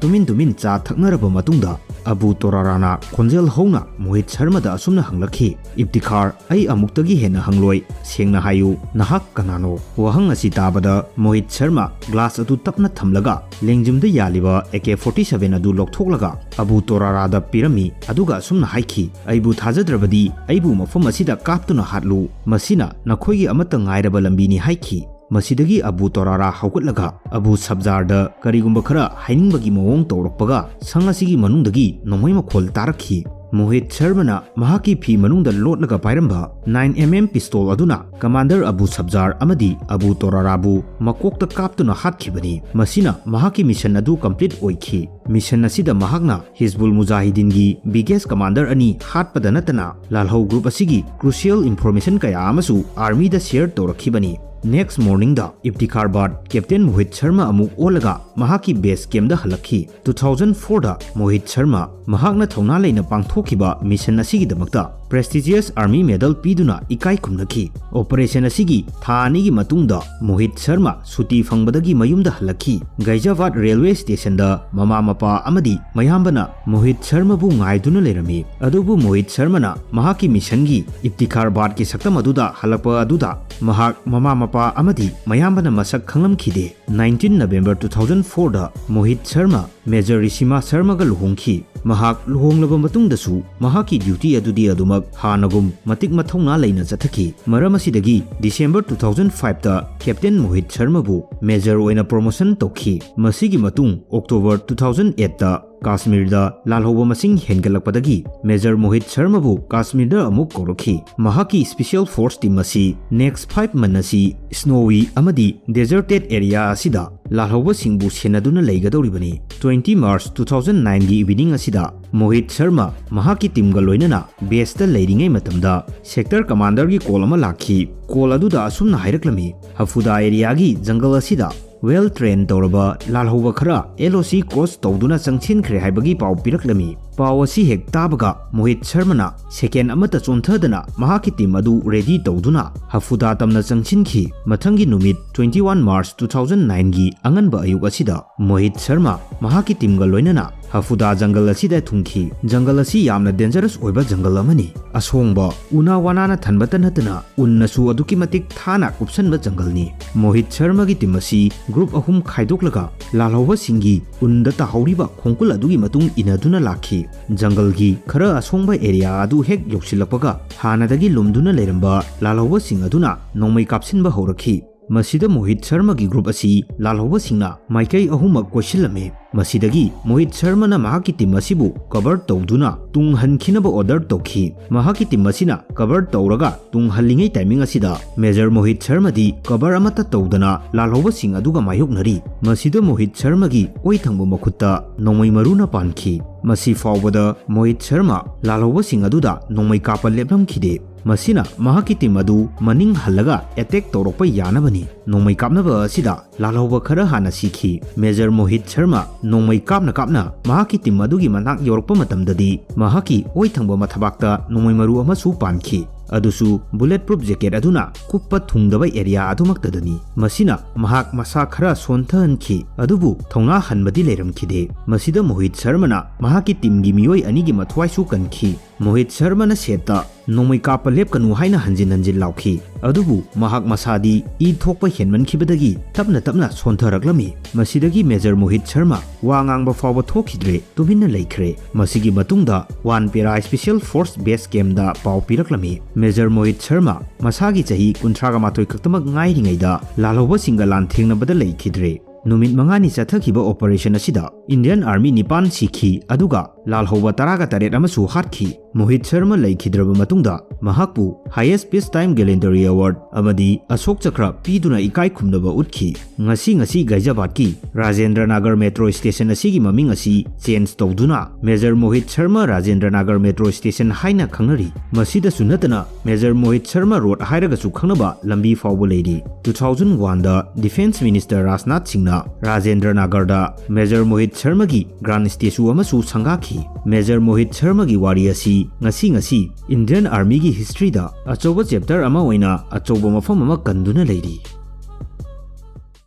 ꯇꯨꯃꯤꯟ ꯇꯨꯃꯤꯟ ꯆꯥ ꯊꯛꯅꯔꯕ ꯃꯇꯨꯡꯗ ꯑꯕꯨ ꯇꯣꯔꯥꯔꯥꯅ ꯈꯣꯟꯖꯦꯜ ꯍꯧꯅ ꯃꯣꯍꯤꯠ ꯁꯔꯃꯗ ꯑꯁꯨꯝꯅ ꯍꯪꯂꯛꯈꯤ, "ꯏꯞꯇꯤꯈꯥꯔ, ꯑꯩ ꯑꯃꯨꯛꯇꯒꯤ ꯍꯦꯟꯅ ꯍꯪꯂꯣꯏ꯫ ꯁꯦꯡꯅ ꯍꯥꯏꯌꯨ, ꯅꯍꯥꯛ ꯀꯅꯥꯅꯣ?" ꯋꯥꯍꯪ ꯑꯁꯤ ꯇꯥꯕꯗ ꯃꯣꯍꯤꯠ ꯁꯔꯃ ꯒ꯭ꯂꯥꯁ ꯑꯗꯨ ꯇꯞꯅ ꯊꯝꯂꯒ ꯂꯦꯡꯖꯨꯝꯗ ꯌꯥꯜꯂꯤꯕ ꯑꯦ ꯀꯦ ꯐꯣꯔꯇꯤ ꯁꯚꯦꯟ ꯑꯗꯨ ꯂꯧꯊꯣꯛꯂꯒ ꯑꯕꯨ ꯇꯣꯔꯥꯔꯥꯗ ꯄꯤꯔꯝꯃꯤ, ꯑꯗꯨꯒ ꯑꯁꯨꯝꯅ ꯍꯥꯏꯈꯤ, "ꯑꯩꯕꯨ ꯊꯥꯖꯗ꯭ꯔꯕꯗꯤ ꯑꯩꯕꯨ ꯃꯐꯝ ꯑꯁꯤꯗ ꯀꯥꯞꯇꯨꯅ ꯍꯥꯠꯂꯨ꯫ ꯃꯁꯤꯅ ꯅꯈꯣꯏꯒꯤ ꯑꯃꯠꯇ ꯉꯥꯏꯔꯕ ꯂꯝꯕꯤꯅꯤ" ꯍꯥꯏꯈꯤ꯫ ꯃꯁꯤꯗꯒꯤ ꯑꯕꯨ ꯇꯣꯔꯥꯔꯥ ꯍꯧꯒꯠꯂꯒ ꯑꯕꯨ ꯁꯕꯖꯥꯔꯗ ꯀꯔꯤꯒꯨꯝꯕ ꯈꯔ ꯍꯥꯏꯅꯤꯡꯕꯒꯤ ꯃꯑꯣꯡ ꯇꯧꯔꯛꯄꯒ ꯁꯪ ꯑꯁꯤꯒꯤ ꯃꯅꯨꯡꯗꯒꯤ ꯅꯣꯡꯃꯩ ꯃꯈꯣꯜ ꯇꯥꯔꯛꯈꯤ꯫ ꯃꯣꯍꯤꯠ ꯁꯔꯃꯅ ꯃꯍꯥꯛꯀꯤ ꯐꯤ ꯃꯅꯨꯡꯗ ꯂꯣꯠꯂꯒ ꯄꯥꯏꯔꯝꯕ ꯅꯥꯏꯟ ꯑꯦꯝ ꯑꯦꯝ ꯄꯤꯁꯇꯣꯜ ꯑꯗꯨꯅ ꯀꯃꯥꯟꯗꯔ ꯑꯕꯨ ꯁꯕꯖꯥꯔ ꯑꯃꯗꯤ ꯑꯕꯨ ꯇꯣꯔꯥꯔꯥꯕꯨ ꯃꯀꯣꯛꯇ ꯀꯥꯞꯇꯨꯅ ꯍꯥꯠꯈꯤꯕꯅꯤ꯫ ꯃꯁꯤꯅ ꯃꯍꯥꯛꯀꯤ ꯃꯤꯁꯟ ꯑꯗꯨ ꯀꯝꯄ꯭ꯂꯤꯠ ꯑꯣꯏꯈꯤ꯫ ꯃꯤꯁꯟ ꯑꯁꯤꯗ ꯃꯍꯥꯛꯅ ꯍꯤꯖꯕꯨꯜ ꯃꯨꯖꯥꯍꯤꯗꯤꯟꯒꯤ ꯕꯤꯒꯦꯁ ꯀꯃꯥꯟꯗꯔ ꯑꯅꯤ ꯍꯥꯠꯄꯗ ꯅꯠꯇꯅ ꯂꯥꯜꯍꯧ ꯒ꯭ꯔꯨꯞ ꯑꯁꯤꯒꯤ ꯀ꯭ꯔꯨꯁꯤꯌꯦꯜ ꯏꯟꯐꯣꯔꯃꯦꯁꯟ ꯀꯌꯥ ꯑꯃꯁꯨ ꯑꯥꯔꯃꯤꯗ ꯁꯤꯌꯔ ꯇꯧꯔꯛꯈꯤꯕꯅꯤ꯫ ꯅꯦꯛꯁ ꯃꯣꯔꯅꯤꯡꯗ ꯏꯞꯇꯤꯈꯥꯔ ꯕꯥꯠ ꯀꯦꯞꯇꯦꯟ ꯃꯣꯍꯤꯠ ꯁꯔꯃ ꯑꯃꯨꯛ ꯑꯣꯜꯂꯒ ꯃꯍꯥꯛꯀꯤ ꯕꯦꯁ ꯀꯦꯝꯗ ꯍꯜꯂꯛꯈꯤ꯫ ꯇꯨ ꯊꯥꯎꯖꯟ ꯐꯣꯔꯗ ꯃꯣꯍꯤꯠ ꯁꯔꯃ ꯃꯍꯥꯛꯅ ꯊꯧꯅꯥ ꯂꯩꯅ ꯄꯥꯡꯊꯣꯛꯈꯤꯕ ꯃꯤꯁꯟ ꯑꯁꯤꯒꯤꯗꯃꯛꯇ ꯄ꯭ꯔꯦꯁꯇꯤꯖꯤꯌꯁ ꯑꯥꯔꯃꯤ ꯃꯦꯗꯜ ꯄꯤꯗꯨꯅ ꯏꯀꯥꯏ ꯈꯨꯝꯅꯈꯤ꯫ ꯑꯣꯄꯔꯦꯁꯟ ꯑꯁꯤꯒꯤ ꯊꯥ ꯑꯅꯤꯒꯤ ꯃꯇꯨꯡꯗ ꯃꯣꯍꯤꯠ ꯁꯔꯃ ꯁꯨꯇꯤ ꯐꯪꯕꯗꯒꯤ ꯃꯌꯨꯝꯗ ꯍꯜꯂꯛꯈꯤ꯫ ꯒꯩꯖꯥꯕꯥꯗ ꯔꯦꯜꯋꯦ ꯁ꯭ꯇꯦꯁꯟꯗ ꯃꯃꯥ ꯃꯄꯥ ꯑꯃꯗꯤ ꯃꯌꯥꯝꯕꯅ ꯃꯣꯍꯤꯠ ꯁꯔꯃꯕꯨ ꯉꯥꯏꯗꯨꯅ ꯂꯩꯔꯝꯃꯤ꯫ ꯑꯗꯨꯕꯨ ꯃꯣꯍꯤꯠ ꯁꯔꯃꯅ ꯃꯍꯥꯛꯀꯤ ꯃꯤꯁꯟꯒꯤ ꯏꯞꯇꯤꯈꯥꯔ ꯕꯥꯠꯀꯤ ꯁꯛꯇꯝ ꯑꯗꯨꯗ ꯍꯜꯂꯛꯄ ꯑꯗꯨꯗ ꯃꯍꯥꯛ ꯃꯃꯥ ꯃꯄꯥ ꯑꯃꯗꯤ ꯃꯌꯥꯝꯕꯅ ꯃꯁꯛ ꯈꯪꯂꯝꯈꯤꯗꯦ꯫ ꯅꯥꯏꯟꯇꯤꯟ ꯅꯕꯦꯝꯕꯔ ꯇꯨ ꯊꯥꯎꯖꯟ ꯐꯣꯔꯗ ꯃꯣꯍꯤꯠ ꯁꯔꯃ ꯃꯦꯖꯔ ꯔꯤꯁꯤꯃꯥ ꯁꯔꯃꯒ ꯂꯨꯍꯣꯡꯈꯤ꯫ ꯃꯍꯥꯛ ꯂꯨꯍꯣꯡꯂꯕ ꯃꯇꯨꯡꯗꯁꯨ ꯃꯍꯥꯛꯀꯤ ꯗ꯭ꯌꯨꯇꯤ ꯑꯗꯨꯗꯤ ꯑꯗꯨꯃꯛ ꯍꯥꯟꯅꯒꯨꯝ ꯃꯇꯤꯛ ꯃꯊꯧꯅꯥ ꯂꯩꯅ ꯆꯠꯊꯈꯤ꯫ ꯃꯔꯝ ꯑꯁꯤꯗꯒꯤ ꯗꯤꯁꯦꯝꯕꯔ ꯇꯨ ꯊꯥꯎꯖꯟ ꯐꯥꯏꯚꯇ ꯀꯦꯞꯇꯦꯟ ꯃꯣꯍꯤꯠ ꯁꯔꯃꯕꯨ ꯃꯦꯖꯔ ꯑꯣꯏꯅ ꯄ꯭ꯔꯣꯃꯣꯁꯟ ꯇꯧꯈꯤ꯫ ꯃꯁꯤꯒꯤ ꯃꯇꯨꯡ ꯑꯣꯛꯇꯣꯕꯔ ꯇꯨ ꯊꯥꯎꯖꯟ ꯑꯩꯠꯇ ꯀꯥꯁꯃꯤꯔꯗ ꯂꯥꯜꯍꯧꯕ ꯃꯁꯤꯡ ꯍꯦꯟꯒꯠꯂꯛꯄꯗꯒꯤ ꯃꯦꯖꯔ ꯃꯣꯍꯤꯠ ꯁꯔꯃꯕꯨ ꯀꯥꯁꯃꯤꯔꯗ ꯑꯃꯨꯛ ꯀꯧꯔꯛꯈꯤ꯫ ꯃꯍꯥꯛꯀꯤ ꯁ꯭ꯄꯦꯁꯤꯌꯦꯜ ꯐꯣꯔꯁ ꯇꯤꯝ ꯑꯁꯤ ꯅꯦꯛꯁ ꯐꯥꯏꯚ ꯃꯟ ꯑꯁꯤ ꯁ꯭ꯅꯣꯋꯤ ꯑꯃꯗꯤ ꯗꯦꯖꯔꯇꯦꯗ ꯑꯦꯔꯤꯌꯥ ꯑꯁꯤꯗ ꯂꯥꯜꯍꯧꯕꯁꯤꯡꯕꯨ ꯁꯦꯟꯅꯗꯨꯅ ꯂꯩꯒꯗꯧꯔꯤꯕꯅꯤ꯫ Twenty March two thousand nine ꯒꯤ ꯏꯚꯤꯅꯤꯡ ꯑꯁꯤꯗ ꯃꯣꯍꯤꯠ ꯁꯔꯃ ꯃꯍꯥꯛꯀꯤ ꯇꯤꯝꯒ ꯂꯣꯏꯅꯅ ꯕꯦꯁꯇ ꯂꯩꯔꯤꯉꯩ ꯃꯇꯝꯗ ꯁꯦꯛꯇꯔ ꯀꯃꯥꯟꯗꯔꯒꯤ ꯀꯣꯜ ꯑꯃ ꯂꯥꯛꯈꯤ꯫ ꯀꯣꯜ ꯑꯗꯨꯗ ꯑꯁꯨꯝꯅ ꯍꯥꯏꯔꯛꯂꯝꯃꯤ, "ꯍꯐꯨꯗꯥ ꯑꯦꯔꯤꯌꯥꯒꯤ ꯖꯪꯒꯜ ꯑꯁꯤꯗ ꯋꯦꯜ ꯇ꯭ꯔꯦꯟ ꯇꯧꯔꯕ ꯂꯥꯜꯍꯧꯕ ꯈꯔ ꯑꯦꯜ ꯑꯣ ꯁꯤ ꯀ꯭ꯔꯣꯁ ꯇꯧꯗꯨꯅ ꯆꯪꯁꯤꯟꯈ꯭ꯔꯦ ꯍꯥꯏꯕꯒꯤ ꯄꯥꯎ ꯄꯤꯔꯛꯂꯝꯃꯤ"꯫ ꯄꯥꯎ ꯑꯁꯤ ꯍꯦꯛ ꯇꯥꯕꯒ ꯃꯣꯍꯤꯠ ꯁꯔꯃꯅ ꯁꯦꯀꯦꯟ ꯑꯃꯠꯇ ꯆꯣꯟꯊꯗꯅ ꯃꯍꯥꯛꯀꯤ ꯇꯤꯝ ꯑꯗꯨ ꯔꯦꯗꯤ ꯇꯧꯗꯨꯅ ꯍꯐꯨꯗꯥ ꯇꯝꯅ ꯆꯪꯁꯤꯟꯈꯤ꯫ ꯃꯊꯪꯒꯤ ꯅꯨꯃꯤꯠ, twenty one March two thousand nine ꯒꯤ ꯑꯉꯟꯕ ꯑꯌꯨꯛ ꯑꯁꯤꯗ ꯃꯣꯍꯤꯠ ꯁꯔꯃ ꯃꯍꯥꯛꯀꯤ ꯇꯤꯝꯒ ꯂꯣꯏꯅꯅ ꯍꯐꯨꯗꯥ ꯖꯪꯒꯜ ꯑꯁꯤꯗ ꯊꯨꯡꯈꯤ꯫ ꯖꯪꯒꯜ ꯑꯁꯤ ꯌꯥꯝꯅ ꯗꯦꯟꯖꯔꯁ ꯑꯣꯏꯕ ꯖꯪꯒꯜ ꯑꯃꯅꯤ꯫ ꯑꯁꯣꯡꯕ ꯎꯅꯥ ꯋꯥꯅꯥꯅ ꯊꯟꯕꯇ ꯅꯠꯇꯅ ꯎꯟꯅꯁꯨ ꯑꯗꯨꯛꯀꯤ ꯃꯇꯤꯛ ꯊꯥꯅ ꯀꯨꯞꯁꯟꯕ ꯖꯪꯒꯜꯅꯤ꯫ ꯃꯣꯍꯤꯠ ꯁꯔꯃꯒꯤ ꯇꯤꯝ ꯑꯁꯤ ꯒ꯭ꯔꯨꯞ ꯑꯍꯨꯝ ꯈꯥꯏꯗꯣꯛꯂꯒ ꯂꯥꯜꯍꯧꯕꯁꯤꯡꯒꯤ ꯎꯟꯗ ꯇꯥꯍꯧꯔꯤꯕ ꯈꯣꯡꯀꯨꯜ ꯑꯗꯨꯒꯤ ꯃꯇꯨꯡ ꯏꯟꯅꯗꯨꯅ ꯂꯥꯛꯈꯤ꯫ ꯖꯪꯒꯜꯒꯤ ꯈꯔ ꯑꯁꯣꯡꯕ ꯑꯦꯔꯤꯌꯥ ꯑꯗꯨ ꯍꯦꯛ ꯌꯧꯁꯤꯜꯂꯛꯄꯒ ꯍꯥꯟꯅꯗꯒꯤ ꯂꯨꯝꯗꯨꯅ ꯂꯩꯔꯝꯕ ꯂꯥꯜꯍꯧꯕꯁꯤꯡ ꯑꯗꯨꯅ ꯅꯣꯡꯃꯩ ꯀꯥꯞꯁꯤꯟꯕ ꯍꯧꯔꯛꯈꯤ꯫ ꯃꯁꯤꯗ ꯃꯣꯍꯤꯠ ꯁꯔꯃꯒꯤ ꯒ꯭ꯔꯨꯞ ꯑꯁꯤ ꯂꯥꯜꯍꯧꯕꯁꯤꯡꯅ ꯃꯥꯏꯀꯩ ꯑꯍꯨꯝꯃꯛ ꯀꯣꯏꯁꯤꯜꯂꯝꯃꯤ꯫ ꯃꯁꯤꯗꯒꯤ ꯃꯣꯍꯤꯠ ꯁꯔꯃꯅ ꯃꯍꯥꯛꯀꯤ ꯇꯤꯝ ꯑꯁꯤꯕꯨ ꯀꯚꯔ ꯇꯧꯗꯨꯅ ꯇꯨꯡꯍꯟꯈꯤꯅꯕ ꯑꯣꯔꯗꯔ ꯇꯧꯈꯤ꯫ ꯃꯍꯥꯛꯀꯤ ꯇꯤꯝ ꯑꯁꯤꯅ ꯀꯚꯔ ꯇꯧꯔꯒ ꯇꯨꯡꯍꯜꯂꯤꯉꯩ ꯇꯥꯏꯃꯤꯡ ꯑꯁꯤꯗ ꯃꯦꯖꯔ ꯃꯣꯍꯤꯠ ꯁꯔꯃꯗꯤ ꯀꯚꯔ ꯑꯃꯠꯇ ꯇꯧꯗꯅ ꯂꯥꯜꯍꯧꯕꯁꯤꯡ ꯑꯗꯨꯒ ꯃꯥꯌꯣꯛꯅꯔꯤ꯫ ꯃꯁꯤꯗ ꯃꯣꯍꯤꯠ ꯁꯔꯃꯒꯤ ꯑꯣꯏ ꯊꯪꯕ ꯃꯈꯨꯠꯇ ꯅꯣꯡꯃꯩ ꯃꯔꯨꯅ ꯄꯥꯟꯈꯤ꯫ ꯃꯁꯤ ꯐꯥꯎꯕꯗ ꯃꯣꯍꯤꯠ ꯁꯔꯃ ꯂꯥꯜꯍꯧꯕꯁꯤꯡ ꯑꯗꯨꯗ ꯅꯣꯡꯃꯩ ꯀꯥꯞꯄ ꯂꯦꯞꯂꯝꯈꯤꯗꯦ꯫ ꯃꯁꯤꯅ ꯃꯍꯥꯛꯀꯤ ꯇꯤꯝ ꯑꯗꯨ ꯃꯅꯤꯡ ꯍꯜꯂꯒ ꯑꯦꯇꯦꯛ ꯇꯧꯔꯛꯄ ꯌꯥꯅꯕꯅꯤ꯫ ꯅꯣꯡꯃꯩ ꯀꯥꯞꯅꯕ ꯑꯁꯤꯗ ꯂꯥꯜꯍꯧꯕ ꯈꯔ ꯍꯥꯟꯅ ꯁꯤꯈꯤ꯫ ꯃꯦꯖꯔ ꯃꯣꯍꯤꯠ ꯁꯔꯃ ꯅꯣꯡꯃꯩ ꯀꯥꯞꯅ ꯀꯥꯞꯅ ꯃꯍꯥꯛꯀꯤ ꯇꯤꯝ ꯑꯗꯨꯒꯤ ꯃꯅꯥꯛ ꯌꯧꯔꯛꯄ ꯃꯇꯝꯗꯗꯤ ꯃꯍꯥꯛꯀꯤ ꯑꯣꯏ ꯊꯪꯕ ꯃꯊꯕꯥꯛꯇ ꯅꯣꯡꯃꯩ ꯃꯔꯨ ꯑꯃꯁꯨ ꯄꯥꯟꯈꯤ꯫ ꯑꯗꯨꯁꯨ ꯕꯨꯂꯦꯠ ꯄ꯭ꯔꯨꯐ ꯖꯦꯀꯦꯠ ꯑꯗꯨꯅ ꯀꯨꯞꯄ ꯊꯨꯡꯗꯕ ꯑꯦꯔꯤꯌꯥ ꯑꯗꯨꯃꯛꯇꯗꯅꯤ꯫ ꯃꯁꯤꯅ ꯃꯍꯥꯛ ꯃꯁꯥ ꯈꯔ ꯁꯣꯟꯊꯍꯟꯈꯤ, ꯑꯗꯨꯕꯨ ꯊꯧꯅꯥ ꯍꯟꯕꯗꯤ ꯂꯩꯔꯝꯈꯤꯗꯦ꯫ ꯃꯁꯤꯗ ꯃꯣꯍꯤꯠ ꯁꯔꯃꯅ ꯃꯍꯥꯛꯀꯤ ꯇꯤꯝꯒꯤ ꯃꯤꯑꯣꯏ ꯑꯅꯤꯒꯤ ꯃꯊ꯭ꯋꯥꯏꯁꯨ ꯀꯟꯈꯤ꯫ ꯃꯣꯍꯤꯠ ꯁꯔꯃꯅ ꯁꯦꯠꯇ "ꯅꯣꯡꯃꯩ ꯀꯥꯞꯄ ꯂꯦꯞꯀꯅꯨ" ꯍꯥꯏꯅ ꯍꯟꯖꯤꯟ ꯍꯟꯖꯤꯟ ꯂꯥꯎꯈꯤ, ꯑꯗꯨꯕꯨ ꯃꯍꯥꯛ ꯃꯁꯥꯗꯤ ꯏ ꯊꯣꯛꯄ ꯍꯦꯟꯃꯟꯈꯤꯕꯗꯒꯤ ꯇꯞꯅ ꯇꯞꯅ ꯁꯣꯟꯊꯔꯛꯂꯝꯃꯤ꯫ ꯃꯁꯤꯗꯒꯤ ꯃꯦꯖꯔ ꯃꯣꯍꯤꯠ ꯁꯔꯃ ꯋꯥ ꯉꯥꯡꯕ ꯐꯥꯎꯕ ꯊꯣꯛꯈꯤꯗ꯭ꯔꯦ, ꯇꯨꯃꯤꯟꯅ ꯂꯩꯈ꯭ꯔꯦ꯫ ꯃꯁꯤꯒꯤ ꯃꯇꯨꯡꯗ ꯋꯥꯟ ꯄꯦꯔꯥ ꯁ꯭ꯄꯦꯁꯤꯌꯦꯜ ꯐꯣꯔꯁ ꯕꯦꯁ ꯀꯦꯝꯗ ꯄꯥꯎ ꯄꯤꯔꯛꯂꯝꯃꯤ꯫ ꯃꯦꯖꯔ ꯃꯣꯍꯤꯠ ꯁꯔꯃ ꯃꯁꯥꯒꯤ ꯆꯍꯤ ꯀꯨꯟꯊ꯭ꯔꯥꯒ ꯃꯥꯊꯣꯏ ꯈꯛꯇꯃꯛ ꯉꯥꯏꯔꯤꯉꯩꯗ ꯂꯥꯜꯍꯧꯕꯁꯤꯡꯒ ꯂꯥꯟꯊꯦꯡꯅꯕꯗ ꯂꯩꯈꯤꯗ꯭ꯔꯦ꯫ ꯅꯨꯃꯤꯠ ꯃꯉꯥꯅꯤ ꯆꯠꯊꯈꯤꯕ ꯑꯣꯄꯔꯦꯁꯟ ꯑꯁꯤꯗ Indian Army ꯅꯤꯄꯥꯟ ꯁꯤꯈꯤ, ꯑꯗꯨꯒ ꯂꯥꯜꯍꯧꯕ ꯇꯔꯥꯒ ꯇꯔꯦꯠ ꯑꯃꯁꯨ ꯍꯥꯠꯈꯤ꯫ ꯃꯣꯍꯤꯠ ꯁꯔꯃ ꯂꯩꯈꯤꯗ꯭ꯔꯕ ꯃꯇꯨꯡꯗ ꯃꯍꯥꯛꯄꯨ Highest Peacetime Gallantry Award ꯑꯃꯗꯤ ꯑꯁꯣꯛ ꯆꯀ꯭ꯔ ꯄꯤꯗꯨꯅ ꯏꯀꯥꯏ ꯈꯨꯝꯅꯕ ꯎꯠꯈꯤ꯫ ꯉꯁꯤ ꯉꯁꯤ ꯒꯥꯏꯖꯥꯕꯥꯗꯀꯤ ꯔꯥꯖꯦꯟꯗ꯭ꯔ ꯅꯥꯒꯔ ꯃꯦꯇ꯭ꯔꯣ ꯁ꯭ꯇꯦꯁꯟ ꯑꯁꯤꯒꯤ ꯃꯃꯤꯡ ꯑꯁꯤ ꯆꯦꯟꯖ ꯇꯧꯗꯨꯅ major Mohit Sharma Rajendra Nagar metro station ꯍꯥꯏꯅ ꯈꯪꯅꯔꯤ꯫ ꯃꯁꯤꯗꯁꯨ ꯅꯠꯇꯅ ꯃꯦꯖꯔ ꯃꯣꯍꯤꯠ ꯁꯔꯃ ꯔꯣꯗ ꯍꯥꯏꯔꯒꯁꯨ ꯈꯪꯅꯕ ꯂꯝꯕꯤ ꯐꯥꯎꯕ ꯂꯩꯔꯤ꯫ Two thousand one ꯗ Defence Minister ꯔꯥꯖꯅꯥꯊ ꯁꯤꯡꯅ ꯔꯥꯖꯦꯟꯗ꯭ꯔ ꯅꯥꯒꯔꯗ ꯃꯦꯖꯔ ꯃꯣꯍꯤꯠ ꯁꯔꯃꯒꯤ ꯒ꯭ꯔꯥꯟ ꯁ꯭ꯇꯦꯆꯨ ꯑꯃꯁꯨ ꯁꯪꯒꯥꯈꯤ꯫ ꯃꯦꯖꯔ ꯃꯣꯍꯤꯠ ꯁꯔꯃꯒꯤ ꯋꯥꯔꯤ ꯑꯁꯤ ꯉꯁꯤ ꯉꯁꯤ Indian Army ꯒꯤ history ꯗ ꯑꯆꯧꯕ chapter ꯑꯃ ꯑꯣꯏꯅ ꯑꯆꯧꯕ ꯃꯐꯝ ꯑꯃ ꯀꯟꯗꯨꯅ ꯂꯩꯔꯤ꯫